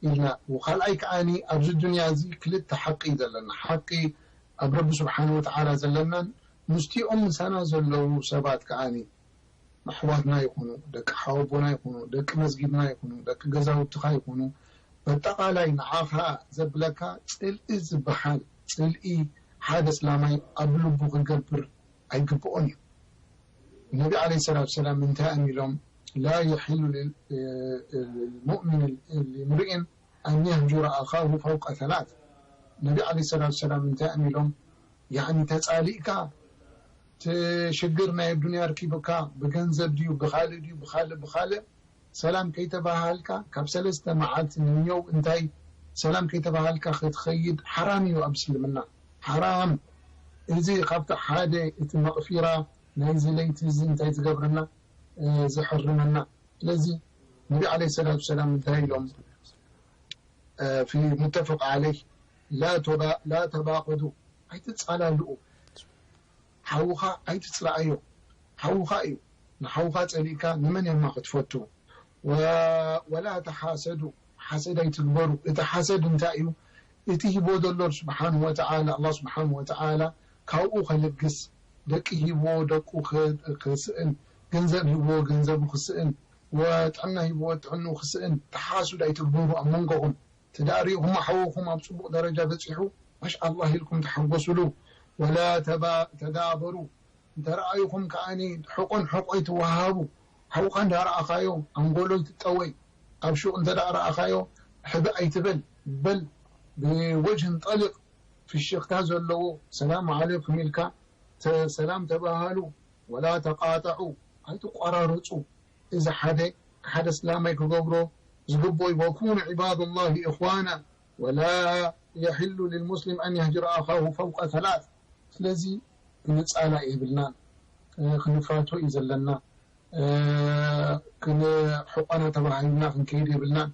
ኢልና፣ ወካልኣይ ከዓኒ ኣብዚ ዱንያ እዚ ክልተ ሓቂ እዩ ዘለና። ሓቂ ኣብ ረቢ ስብሓን ወተዓላ ዘለናን ምስቲኦም ምሳና ዘለዉ ሰባት ከዓኒ ኣሕዋትና ይኹኑ፣ ደቂ ሓወቦና ይኹኑ፣ ደቂ መስጊድና ይኹኑ፣ ደቂ ገዛውትኻ ይኹኑ፣ በጠቓላይ ንዓኻ ዘብለካ ጽልኢ ዝበሃል ጽልኢ ሓደ እስላማይ ኣብ ልቡ ክገብር ኣይግብኦን እዩ። ነቢ ዓለይሂ ሰላቱ ሰላም እንታይ እዮም ኢሎም? ላ የሒሉ ልል-፣ ልልሙእሚን ልምርኢን ኣን የህጁረ ኣኻሁ ፈውቀ ተላት። ነቢ ዓለይሂ ሰላቱ ሰላም እንታይ እዮም ኢሎም? ያዕኒ ተጻሊእካ፣ እቲ ሽግር ናይ ዱንያ ኣርኪቡካ፣ ብገንዘብ ድዩ፣ ብኻልእ ድዩ፣ ብኻልእ፣ ብኻልእ፣ ሰላም ከይተባሃልካ፣ ካብ ሰለስተ መዓልቲ ንየው እንታይ ሰላም ከይተባሃልካ ክትኸይድ ሓራም እዩ ኣብ እስልምና። ሓራም። እዚ ካብቲ ሓደ እቲ መቕፊራ ናይዚ ለይቲ እዚ እንታይ ዝገብረና፣ እ፣ ዝሕርመና። ስለዚ ነቢ ዓለይሂ ሰላቱ ሰላም እንታይ ኢሎም? እ፣ ፊ ሙተፈቅ ዓለይህ፣ ላ ተባ-፣ ላ ተባገዱ፣ ኣይትጻላልኡ። ሓውኻ ኣይትጽላኣዮ። ሓውኻ እዩ። ንሓውኻ ጸሊእካ ንመን እያማ ክትፈቱ? ወ-፣ ወላ ተሓሰዱ፣ ሓሰድ ኣይትግበሩ። እቲ ሓሰድ እንታይ እዩ? እቲ ሂቦ ዘሎ ስብሓንሁ ወተዓላ፣ ኣላህ ስብሓንሁ ወተዓላ ካብኡ ከልግስ፣ ደቂ ሂብዎ ደቁ ክ-፣ ክስእን፣ ገንዘብ ሂብዎ ገንዘቡ ክስእን፣ ወጥዕና ሂብዎ ጥዕንኡ ክስእን፣ ተሓሱድ ኣይትግበሩ ኣብ መንጎኹም። ተዳእ ሪኢኹሞ ሓውኹም ኣብ ጽቡቕ ደረጃ በጺሑ፣ ማሻኣላህ ኢልኩም ተሓጎሱሉ። ወላ ተባ-፣ ተዳበሩ፣ እንተ ረኣይኹም ከኣኒ ሕቆን ሕቆ ኣይትወሃሃቡ። ሓውኻ እንዳ ረኣኻዮ ኣንጎሎ ኣይትጠወይ። ኣብ ሹቕ እንተ ደኣ ረኣኻዮ ሕብእ ኣይትበል። በል ብወጅህን ጠሊቕ፣ ፍሽኽታ ዘለዎ ሰላም ዓለይኩም ኢልካ ተ-፣ ሰላም ተባሃሉ። ወላ ተቃጠዑ፣ ኣይትቆራረጹ። እዚ ሓደ፣ ሓደ እስላማይ ክገብሮ ዝግብኦ እዩ። ወኩኑ ዒባደላሂ ኢኽዋና ወላ የሕሉ ልልሙስሊም ኣን የህጅረ ኣኻሁ ፈውቀ ተላት። ስለዚ ክንጻላእ የብልናን፣ እ፣ ክንፋቶ እዩ ዘለና። እ፣ ክን-፣ ሕቆና ተባሂልና ክንከይድ የብልናን።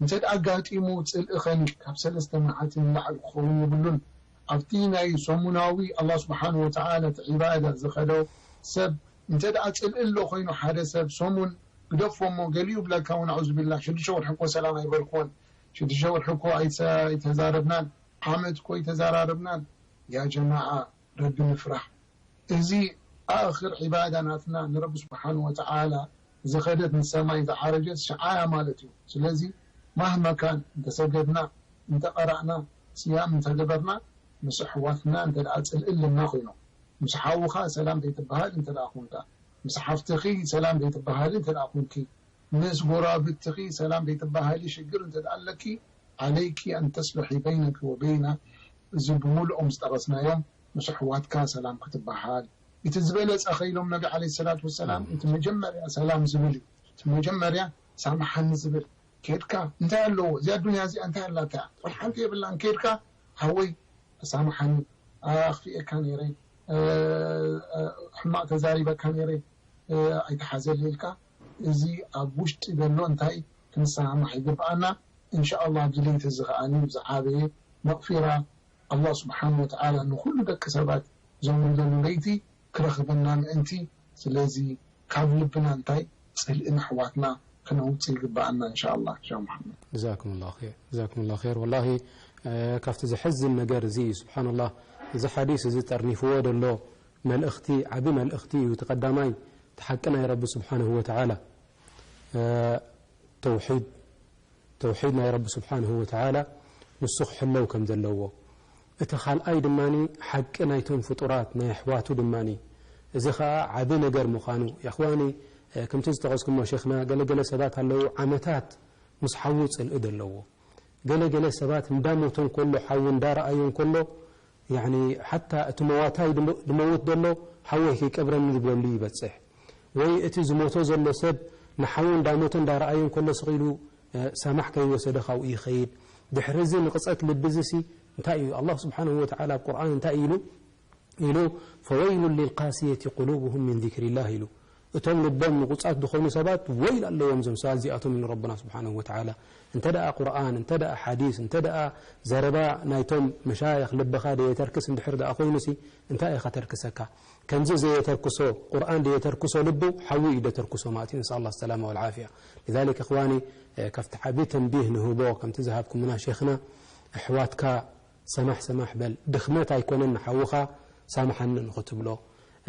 እንተ ደኣ ኣጋጢሙ ጽልኢ ኸኒ ካብ ሰለስተ መዓልቲ ንላዕሊ ክኸውን የብሉን። ኣብቲ ናይ ሰሙናዊ ኣላህ ስብሓን ወተዓላ እቲ ዒባዳ ዝኸዶ ሰብ እንተ ደኣ ጽልኢ ኣሎ ኾይኑ ሓደ ሰብ ሰሙን ግደፎ እሞ ገሊኡ ይብለካ እውን ኣዑዙ ቢላህ ሽዱሽተ ወርሒ እኮ ሰላም ኣይበልክዎን፣ ሽዱሽተ ወርሒ እኮ ኣይተ-፣ ኣይተዛረብናን፣ ዓመት እኮ ኣይተዘራረብናን። ያ ጀማዓ ረቢ ንፍራሕ። እዚ ኣኽር ዒባዳ ናትና ንረቢ ስብሓን ወተዓላ ዝኸደት ንሰማይ ዝዓረጀት ሸዓያ ማለት እዩ። ስለዚ ማህማ ካን እንተሰገድና እንተቐራእና ስያም እንተገበርና ምስ ኣሕዋትና እንተ ደኣ ጽልኢ ኣለና ኮይኖም ምስ ሓውኻ ሰላም ዘይትበሃል እንተ ደኣ ኮንካ ምስ ሓፍትኺ ሰላም ዘይትበሃሊ እንተ ደኣ ኮንኪ ምስ ጎራብትኺ ሰላም ዘይትበሃሊ ሽግር እንተ ደኣ ኣለኪ ዓለይኪ ኣን ተስልሒ በይነኪ ወበይና እዚ ብምሉኦም ዝጠቐስናዮም ምስ ኣሕዋትካ ሰላም ክትበሃል። እቲ ዝበለጸ ኸ ኢሎም ነቢ ዓለይሂ ሰላቱ ወሰላም፣ እቲ መጀመርያ ሰላም ዝብል እዩ። እቲ መጀመርያ ሳምሓኒ ዝብል። ኬድካ እንታይ ኣለዎ? እዚኣ ዱንያ እዚኣ እንታይ ኣላታ? ጥራሕ ሓንቲ የብላን። ኬድካ ሓወይ ሳምሓኒ፣ ኣኽፊኤካ ነይረ፣ እ፣ እ፣ ሕማቕ ተዛሪበካ ነይረ፣ እ፣ ኣይትሓዘለይ ኢልካ እዚ ኣብ ውሽጢ ዘሎ እንታይ ክንሰማማዕ ይግብኣና። እንሻኣላህ ኣብዚ ለይቲ እዚ ከኣ ዝዓበየ መቕፊራ ኣላህ ስብሓን ወተዓላ ንኹሉ ደቂ ሰባት ዘውርደሉ ለይቲ ክረኽበና ምእንቲ። ስለዚ ካብ ልብና እንታይ ጽልኢ ንኣሕዋትና ክነውጽእ ይግባኣና እንሻኣላህ። ሸኽ መሓመድ። ጀዛኩም ላሁ ኸይር፣ ጀዛኩም ላሁ ኸይር። ወላሂ፣ እ፣ ካብቲ ዘሕዝን ነገር እዚ እዩ። ስብሓንላህ፣ እዚ ሓዲስ እዚ ጠርኒፍዎ ዘሎ መልእኽቲ፣ ዓቢ መልእኽቲ እዩ። እቲ ቀዳማይ፣ እቲ ሓቂ ናይ ረቢ ስብሓንሁ ወተዓላ፣ እ፣ ተውሒድ፣ ተውሒድ ናይ ረቢ ስብሓንሁ ወተዓላ ንሱ ክሕለው ከም ዘለዎ፣ እቲ ካልኣይ ድማ ሓቂ ናይቶም ፍጡራት ናይ ኣሕዋቱ ድማ፣ እዚ ኸኣ ዓቢ ነገር ምዃኑ። የኽዋኒ፣ እ፣ ከምቲ ዝጠቐስኩሞ ሸኽና፣ ገለገለ ሰባት ኣለዉ ዓመታት ምስ ሓዉ ጽልኢ ዘለዎ። ገለገለ ሰባት እንዳሞተ እንከሎ፣ ሓዉ እንዳረኣዮ እንከሎ፣ ያኒ ሓታ እቲ መዋታይ ድሞ-፣ ድመውት ዘሎ ሓወይ ከይቀብረኒ ዝበሉ ይበጽሕ። ወይ እቲ ዝሞቶ ዘሎ ሰብ ንሓዉ እንዳሞተ እንዳረኣዮ እንከሎ ስቕ ኢሉ፣ እ፣ ሰማሕ ከይወሰደ ካብኡ ይኸይድ። ድሕሪ እዚ ንቕጸት ልቢ እዚ ሲ እንታይ እዩ? ኣላህ ስብሓንሁ ወተዓላ ኣብ ቁርኣን እንታይ ኢሉ? ኢሉ፣ "ፈወይሉን ሊልቃስየቲ ቁሉብሁም ሚን ዚክሪላህ" ኢሉ። እቶም ልቦም ንቑጻት ዝኾኑ ሰባት ወይል ኣለዎም፣ እዞም ሰባት እዚኣቶም ኢሉ ረብና ስብሓንሁ ወተዓላ። እንተ ደኣ ቁርኣን፣ እንተ ደኣ ሓዲስ፣ እንተ ደኣ ዘረባ ናይቶም መሻይኽ ልብኻ ደየተርክስ እንድሕር ደኣ ኮይኑሲ፣ እንታይ ኢኻ ተርክሰካ? ከምዚ ዘየተርክሶ፣ ቁርኣን ደየተርክሶ ልቡ፣ ሓዊ እዩ ደተርክሶ ማለት እዩ። ነስኣል ኣላህ ሰላማ ወልዓፍያ። ሊዛሊክ፣ እኽዋኒ፣ እ፣ ካብቲ ዓቢ ተንቢህ ንህቦ፣ ከምቲ ዝሃብኩምና ሼኽና፣ ኣሕዋትካ ሰማሕ ሰማሕ በል። ድኽመት ኣይኮነን ንሓውኻ ሳምሓኒ ንኽትብሎ።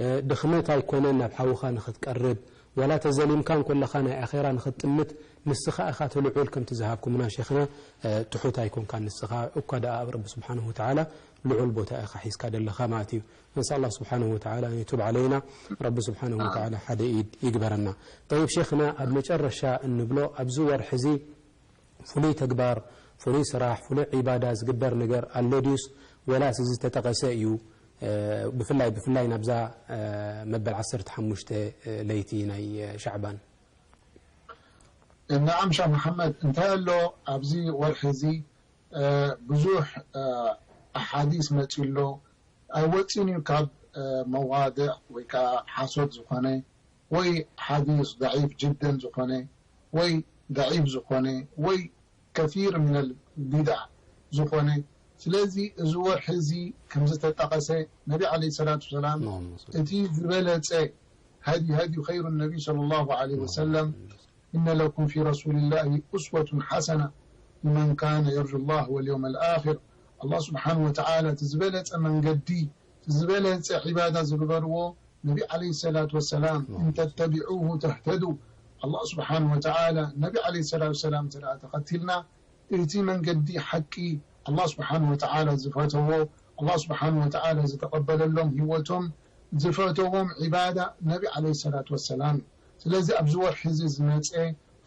እ፣ ድኽመት ኣይኮነን ናብ ሓውኻ ንኽትቀርብ። ዋላ ተዘሊምካ እንከለኻ ናይ ኣኼራ ንኽትጥምት ንስኻ ኢኻ እቲ ልዑል፣ ከምቲ ዝሃብኩምና ሼኽና፣ እ፣ ትሑት ኣይኮንካን ንስኻ። እኳ ደኣ ኣብ ረቢ ስብሓንሁ ወተዓላ ልዑል ቦታ ኢኻ ሒዝካ ዘለኻ ማለት እዩ። ነስኣል ኣላህ ስብሓንሁ ወተዓላ ኣን የቱብ ዓለይና። ረቢ ስብሓንሁ ወተዓላ ሓደ ኢድ ይግበረና። ጠይብ ሼኽና፣ ኣብ መጨረሻ እንብሎ፣ ኣብዚ ወርሒ እዚ ፍሉይ ተግባር፣ ፍሉይ ስራሕ፣ ፍሉይ ዒባዳ ዝግበር ነገር ኣሎ ድዩስ? ወላስ እዚ ዝተጠቐሰ እዩ? እ፣ ብፍላይ፣ ብፍላይ ናብዛ፣ እ፣ መበል ዓሰርተ ሓሙሽተ ለይቲ ናይ፣ እ፣ ሻዕባን። ነዓም ሻህ መሓመድ፣ እንታይ ኣሎ ኣብዚ ወርሒ እዚ፣ እ፣ ብዙሕ፣ እ፣ ኣሓዲስ መጺኡ ኣሎ። ኣይወጽእን እዩ ካብ፣ እ፣ መዋድዕ ወይ ከኣ ሓሶት ዝኾነ ወይ ሓዲስ ደዒፍ ጅደን ዝኾነ ወይ ደዒፍ ዝኾነ ወይ ከሲር ሚነል ቢድዓ ዝኾነ። ስለዚ እዚ ወርሒ እዚ ከም ዝተጠቐሰ ነቢ ዓለይሂ ሰላቱ ወሰላም፣ اللهم صل. እቲ ዝበለጸ ሃዲ ሃዲ ኸይሩ ነቢ ሰለላሁ ዐለይሂ ወሰለም፣ إن لكم في رسول الله أسوة حسنة لمن كان يرجو الله واليوم الآخر. ኣላህ ስብሓን ወተዓላ እቲ ዝበለጸ መንገዲ፣ እቲ ዝበለጸ ዒባዳ ዝግበርዎ ነቢ ዓለይሂ ሰላቱ ወሰላም፣ إن تتبعوه تهتدوا። ኣላህ ስብሓን ወተዓላ ነቢ ዓለይሂ ሰላቱ ወሰላም እንተ ደኣ ተኸቲልና፣ እቲ መንገዲ ሓቂ፣ ኣላህ ስብሓን ወተዓላ ዝፈተዎ፣ ኣላህ ስብሓን ወተዓላ ዝተቐበለሎም ህይወቶም ዝፈተዎም ዒባዳ ነቢ ዓለይሂ ሰላቱ ወሰላም እዩ። ስለዚ ኣብዚ ወርሒ እዚ ዝመጸ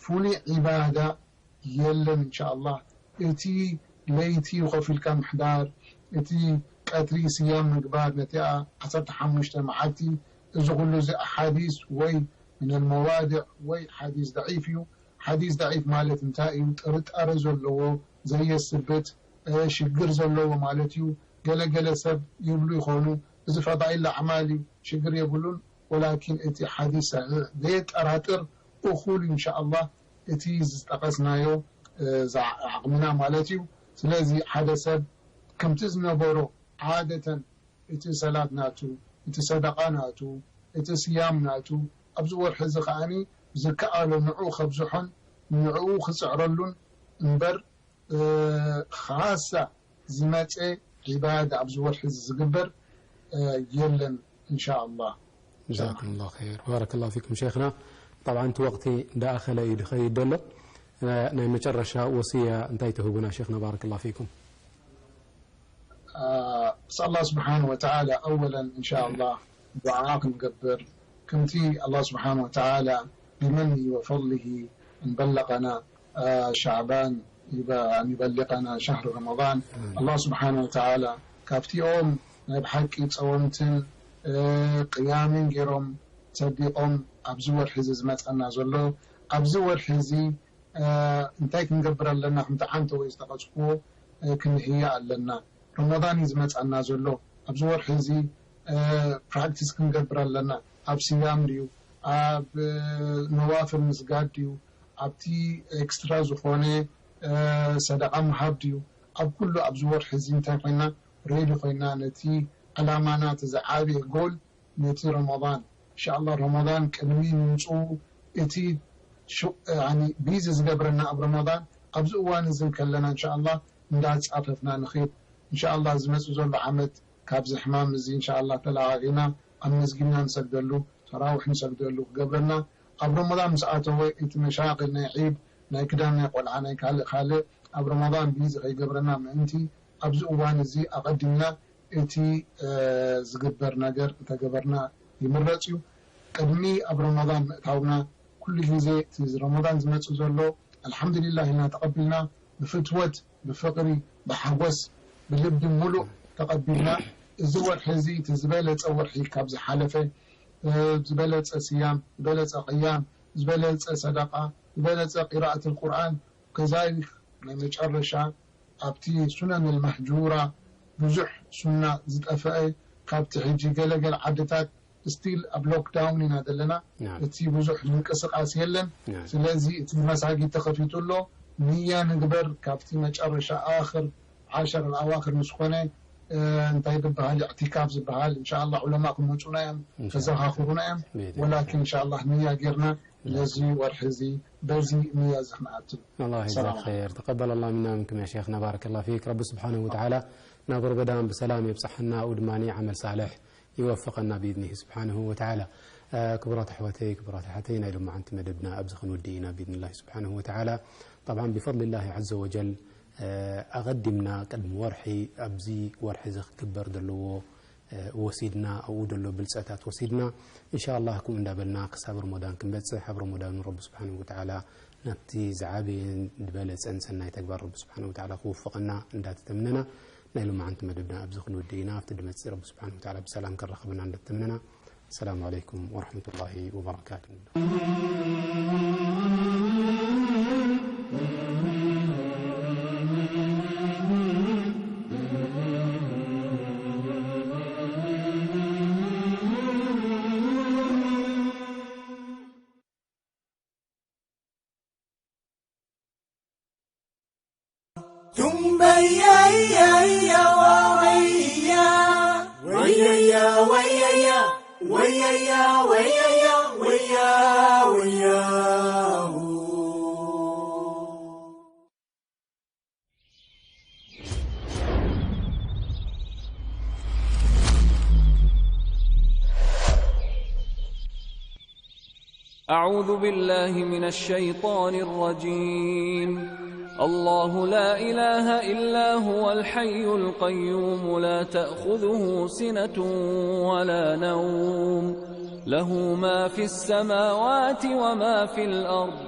ፍሉይ ዒባዳ የለን። እንሻኣላህ፣ እቲ ለይቲ ኮፍ ኢልካ ምሕዳር፣ እቲ ቀትሪ ስያም ምግባር፣ ነቲኣ ዓሰርተ ሓሙሽተ መዓልቲ፣ እዚ ኩሉ እዚ ኣሓዲስ ወይ ሚነል መዋድዕ ወይ ሓዲስ ደዒፍ እዩ። ሓዲስ ደዒፍ ማለት እንታይ እዩ? ጥርጣረ ዘለዎ፣ ዘየስብት፣ እ፣ ሽግር ዘለዎ ማለት እዩ። ገለ ገለ ሰብ ይብሉ ይኾኑ፣ እዚ ፈዳኢል ኣዕማል እዩ፣ ሽግር የብሉን። ወላኪን እቲ ሓዲስ ሰሒሕ ዘየጠራጥር እኹል እዩ፣ እንሻኣላህ፣ እቲ ዝጠቐስናዮ፣ እ፣ ዝዓ-፣ ዓቕምና ማለት እዩ። ስለዚ ሓደ ሰብ ከምቲ ዝነበሮ ዓደተን እቲ ሰላት ናቱ፣ እቲ ሰደቓ ናቱ፣ እቲ ስያም ናቱ፣ ኣብዚ ወርሒ እዚ ከኣኒ ዝከኣሎ ንዕኡ ከብዝሖን ንዕኡ ክጽዕረሉን እምበር፣ እ፣ ኻሳ ዝመጸ ዒባዳ ኣብዚ ወርሒ እዚ ዝግበር፣ እ፣ የለን፣ እንሻኣላህ። ጀዛኩም ላሁ ኸይር። ባረከላሁ ፊኩም ሸይኽና። ጠብዓን እቲ ወቕቲ እንዳኣኸለ እዩ ድኸይድ ደሎ። እ፣ ናይ መጨረሻ ወስያ እንታይ ትህቡና ሸይኽና? ባረከላሁ ፊኩም። እ፣ ንስኣል ኣላህ ስብሓን ወተዓላ ኣወለን እንሻኣላህ ዱዓ ክንገብር፣ ከምቲ ኣላህ ስብሓን ወተዓላ ብመኒ ወፈድሊሂ እንበለቐና፣ እ፣ ሻዕባን ይበ-፣ ኣን ዩበሊቐና ሻህሪ ረመዳን። ኣላህ ስብሓን ወተዓላ ካብቲኦም ናይ ብሓቂ ጸወምትን፣ እ፣ ቅያምን ገይሮም ሰዲቖም ኣብዚ ወርሒ እዚ ዝመጸና ዘሎ፣ ኣብዚ ወርሒ እዚ እ፣ እንታይ ክንገብር ኣለና? ከምቲ ዓንተ ወይ ዝተቐጽኩዎ፣ እ፣ ክንህያ ኣለና። ረመዳን እዩ ዝመጻና ዘሎ። ኣብዚ ወርሒ እዚ፣ እ፣ ፕራክቲስ ክንገብር ኣለና። ኣብ ስያም ድዩ? ኣብ፣ እ፣ ነዋፍል ምስጋድ ድዩ? ኣብቲ ኤክስትራ ዝኾነ፣ እ፣ ሰደቓ ምሃብ ድዩ? ኣብ ኩሉ ኣብዚ ወርሒ እዚ እንታይ ኮይና? ሬዲ ኮይና ነቲ ዕላማና፣ እቲ ዝዓበየ ጎል ነቲ ረመዳን። እንሻላ ረመዳን ቅድሚ ምምፅኡ እቲ ሹ- ያኒ ቢዚ ዝገብረና ኣብ ረመዳን ኣብዚ እዋን እዚ እንከለና እንሻላ እንዳፃፈፍና ንኽድ። እንሻላ ዝመፅእ ዘሎ ዓመት ካብዚ ሕማም እዚ እንሻላ ተላቃቂና ኣብ መስጊድና ንሰግደሉ፣ ተራዊሕ ንሰግደሉ ክገብረና፣ ኣብ ረመዳን ምስ ኣተወ እቲ መሻቅል ናይ ዒድ፣ ናይ ክዳን ናይ ቆልዓ፣ ናይ ካልእ ካልእ ኣብ ረመዳን ቢዚ ከይገብረና ምእንቲ ኣብዚ እዋን እዚ ኣቐዲምና እቲ ዝግበር ነገር እንተገበርና ይምረፅ እዩ። ቅድሚ ኣብ ረመዳን ምእታውና ኩሉ ግዜ እቲ ረመዳን ዝመፅእ ዘሎ ኣልሓምዱሊላህ ኢልና ተቐቢልና ብፍትወት፣ ብፍቕሪ፣ ብሓጎስ፣ ብልቢ ሙሉእ ተቐቢልና እዚ ወርሒ እዚ እቲ ዝበለፀ ወርሒ ካብ ዝሓለፈ ዝበለፀ ስያም፣ ዝበለፀ ቅያም፣ ዝበለፀ ሰደቃ፣ ዝበለፀ ቂራኣት ቁርኣን ከዛሊክ ናይ መጨረሻ ኣብቲ ሱነን ኣልመህጁራ ብዙሕ ሱና ዝጠፈአ ካብቲ ሕጂ ገለገለ ዓድታት ስቲል ኣብ ሎክዳውን ኢና ዘለና። እቲ ብዙሕ ምንቅስቃስ የለን። ስለዚ እቲ መሳጊድ ተኸፊቱ ኣሎ። ንያ ንግበር ካብቲ መጨረሻ ኣኽር ዓሸር ኣዋኽር ምስ ኮነ እንታይ ዝበሃል ኢዕቲካፍ ዝበሃል እንሻላ ዑለማ ክመፁና እዮም ከዘኻኽሩና እዮም። ወላኪን እንሻላ ንያ ጌርና ነዚ ወርሒ እዚ በዚ ንያ እዚ ክንኣቱ። الله يجزاك خير، تقبل الله منا ومنكم يا شيخنا، بارك الله فيك. ረቢ ስብሓንሁ ወተዓላ ናብ ረመዳን ብሰላም የብፅሐና፣ ኣብኡ ድማ ዓመል ሳልሕ ይወፍቐና ብኢዝኒሂ ስብሓንሁ ወተዓላ። ክቡራት ኣሕዋተይ፣ ክቡራት ኣሓተይ፣ ናይ ሎማዓንቲ መደብና ኣብዚ ክንውድእ ኢና ብኢዝኒላሂ ስብሓንሁ ወተዓላ። ጠብዓን ብፈድሊላሂ ዐዘ ወጀል ኣቐዲምና ቅድሚ ወርሒ ኣብዚ ወርሒ እዚ ክግበር ዘለዎ ወሲድና፣ ኣብኡ ዘሎ ብልፀታት ወሲድና፣ እንሻላህ ከምኡ እንዳበልና ክሳብ ረመዳን ክንበፅሕ፣ ኣብ ረመዳን ረቢ ስብሓንሁ ወተዓላ ናብቲ ዝዓበየን ዝበለፀን ሰናይ ተግባር ረቢ ስብሓንሁ ወተዓላ ክውፍቐና እንዳተተምነና፣ ናይ ሎማዓንቲ መደብና ኣብዚ ክንውድእ ኢና። ኣብቲ ድመፅእ ረቢ ስብሓንሁ ወተዓላ ብሰላም ከራኽበና እንዳተተምነና። السلام عليكم ورحمة الله وبركاته. أعوذ بالله من الشيطان الرجيم. الله لا إله إلا هو الحي القيوم لا تأخذه سنة ولا نوم له ما في السماوات وما في الأرض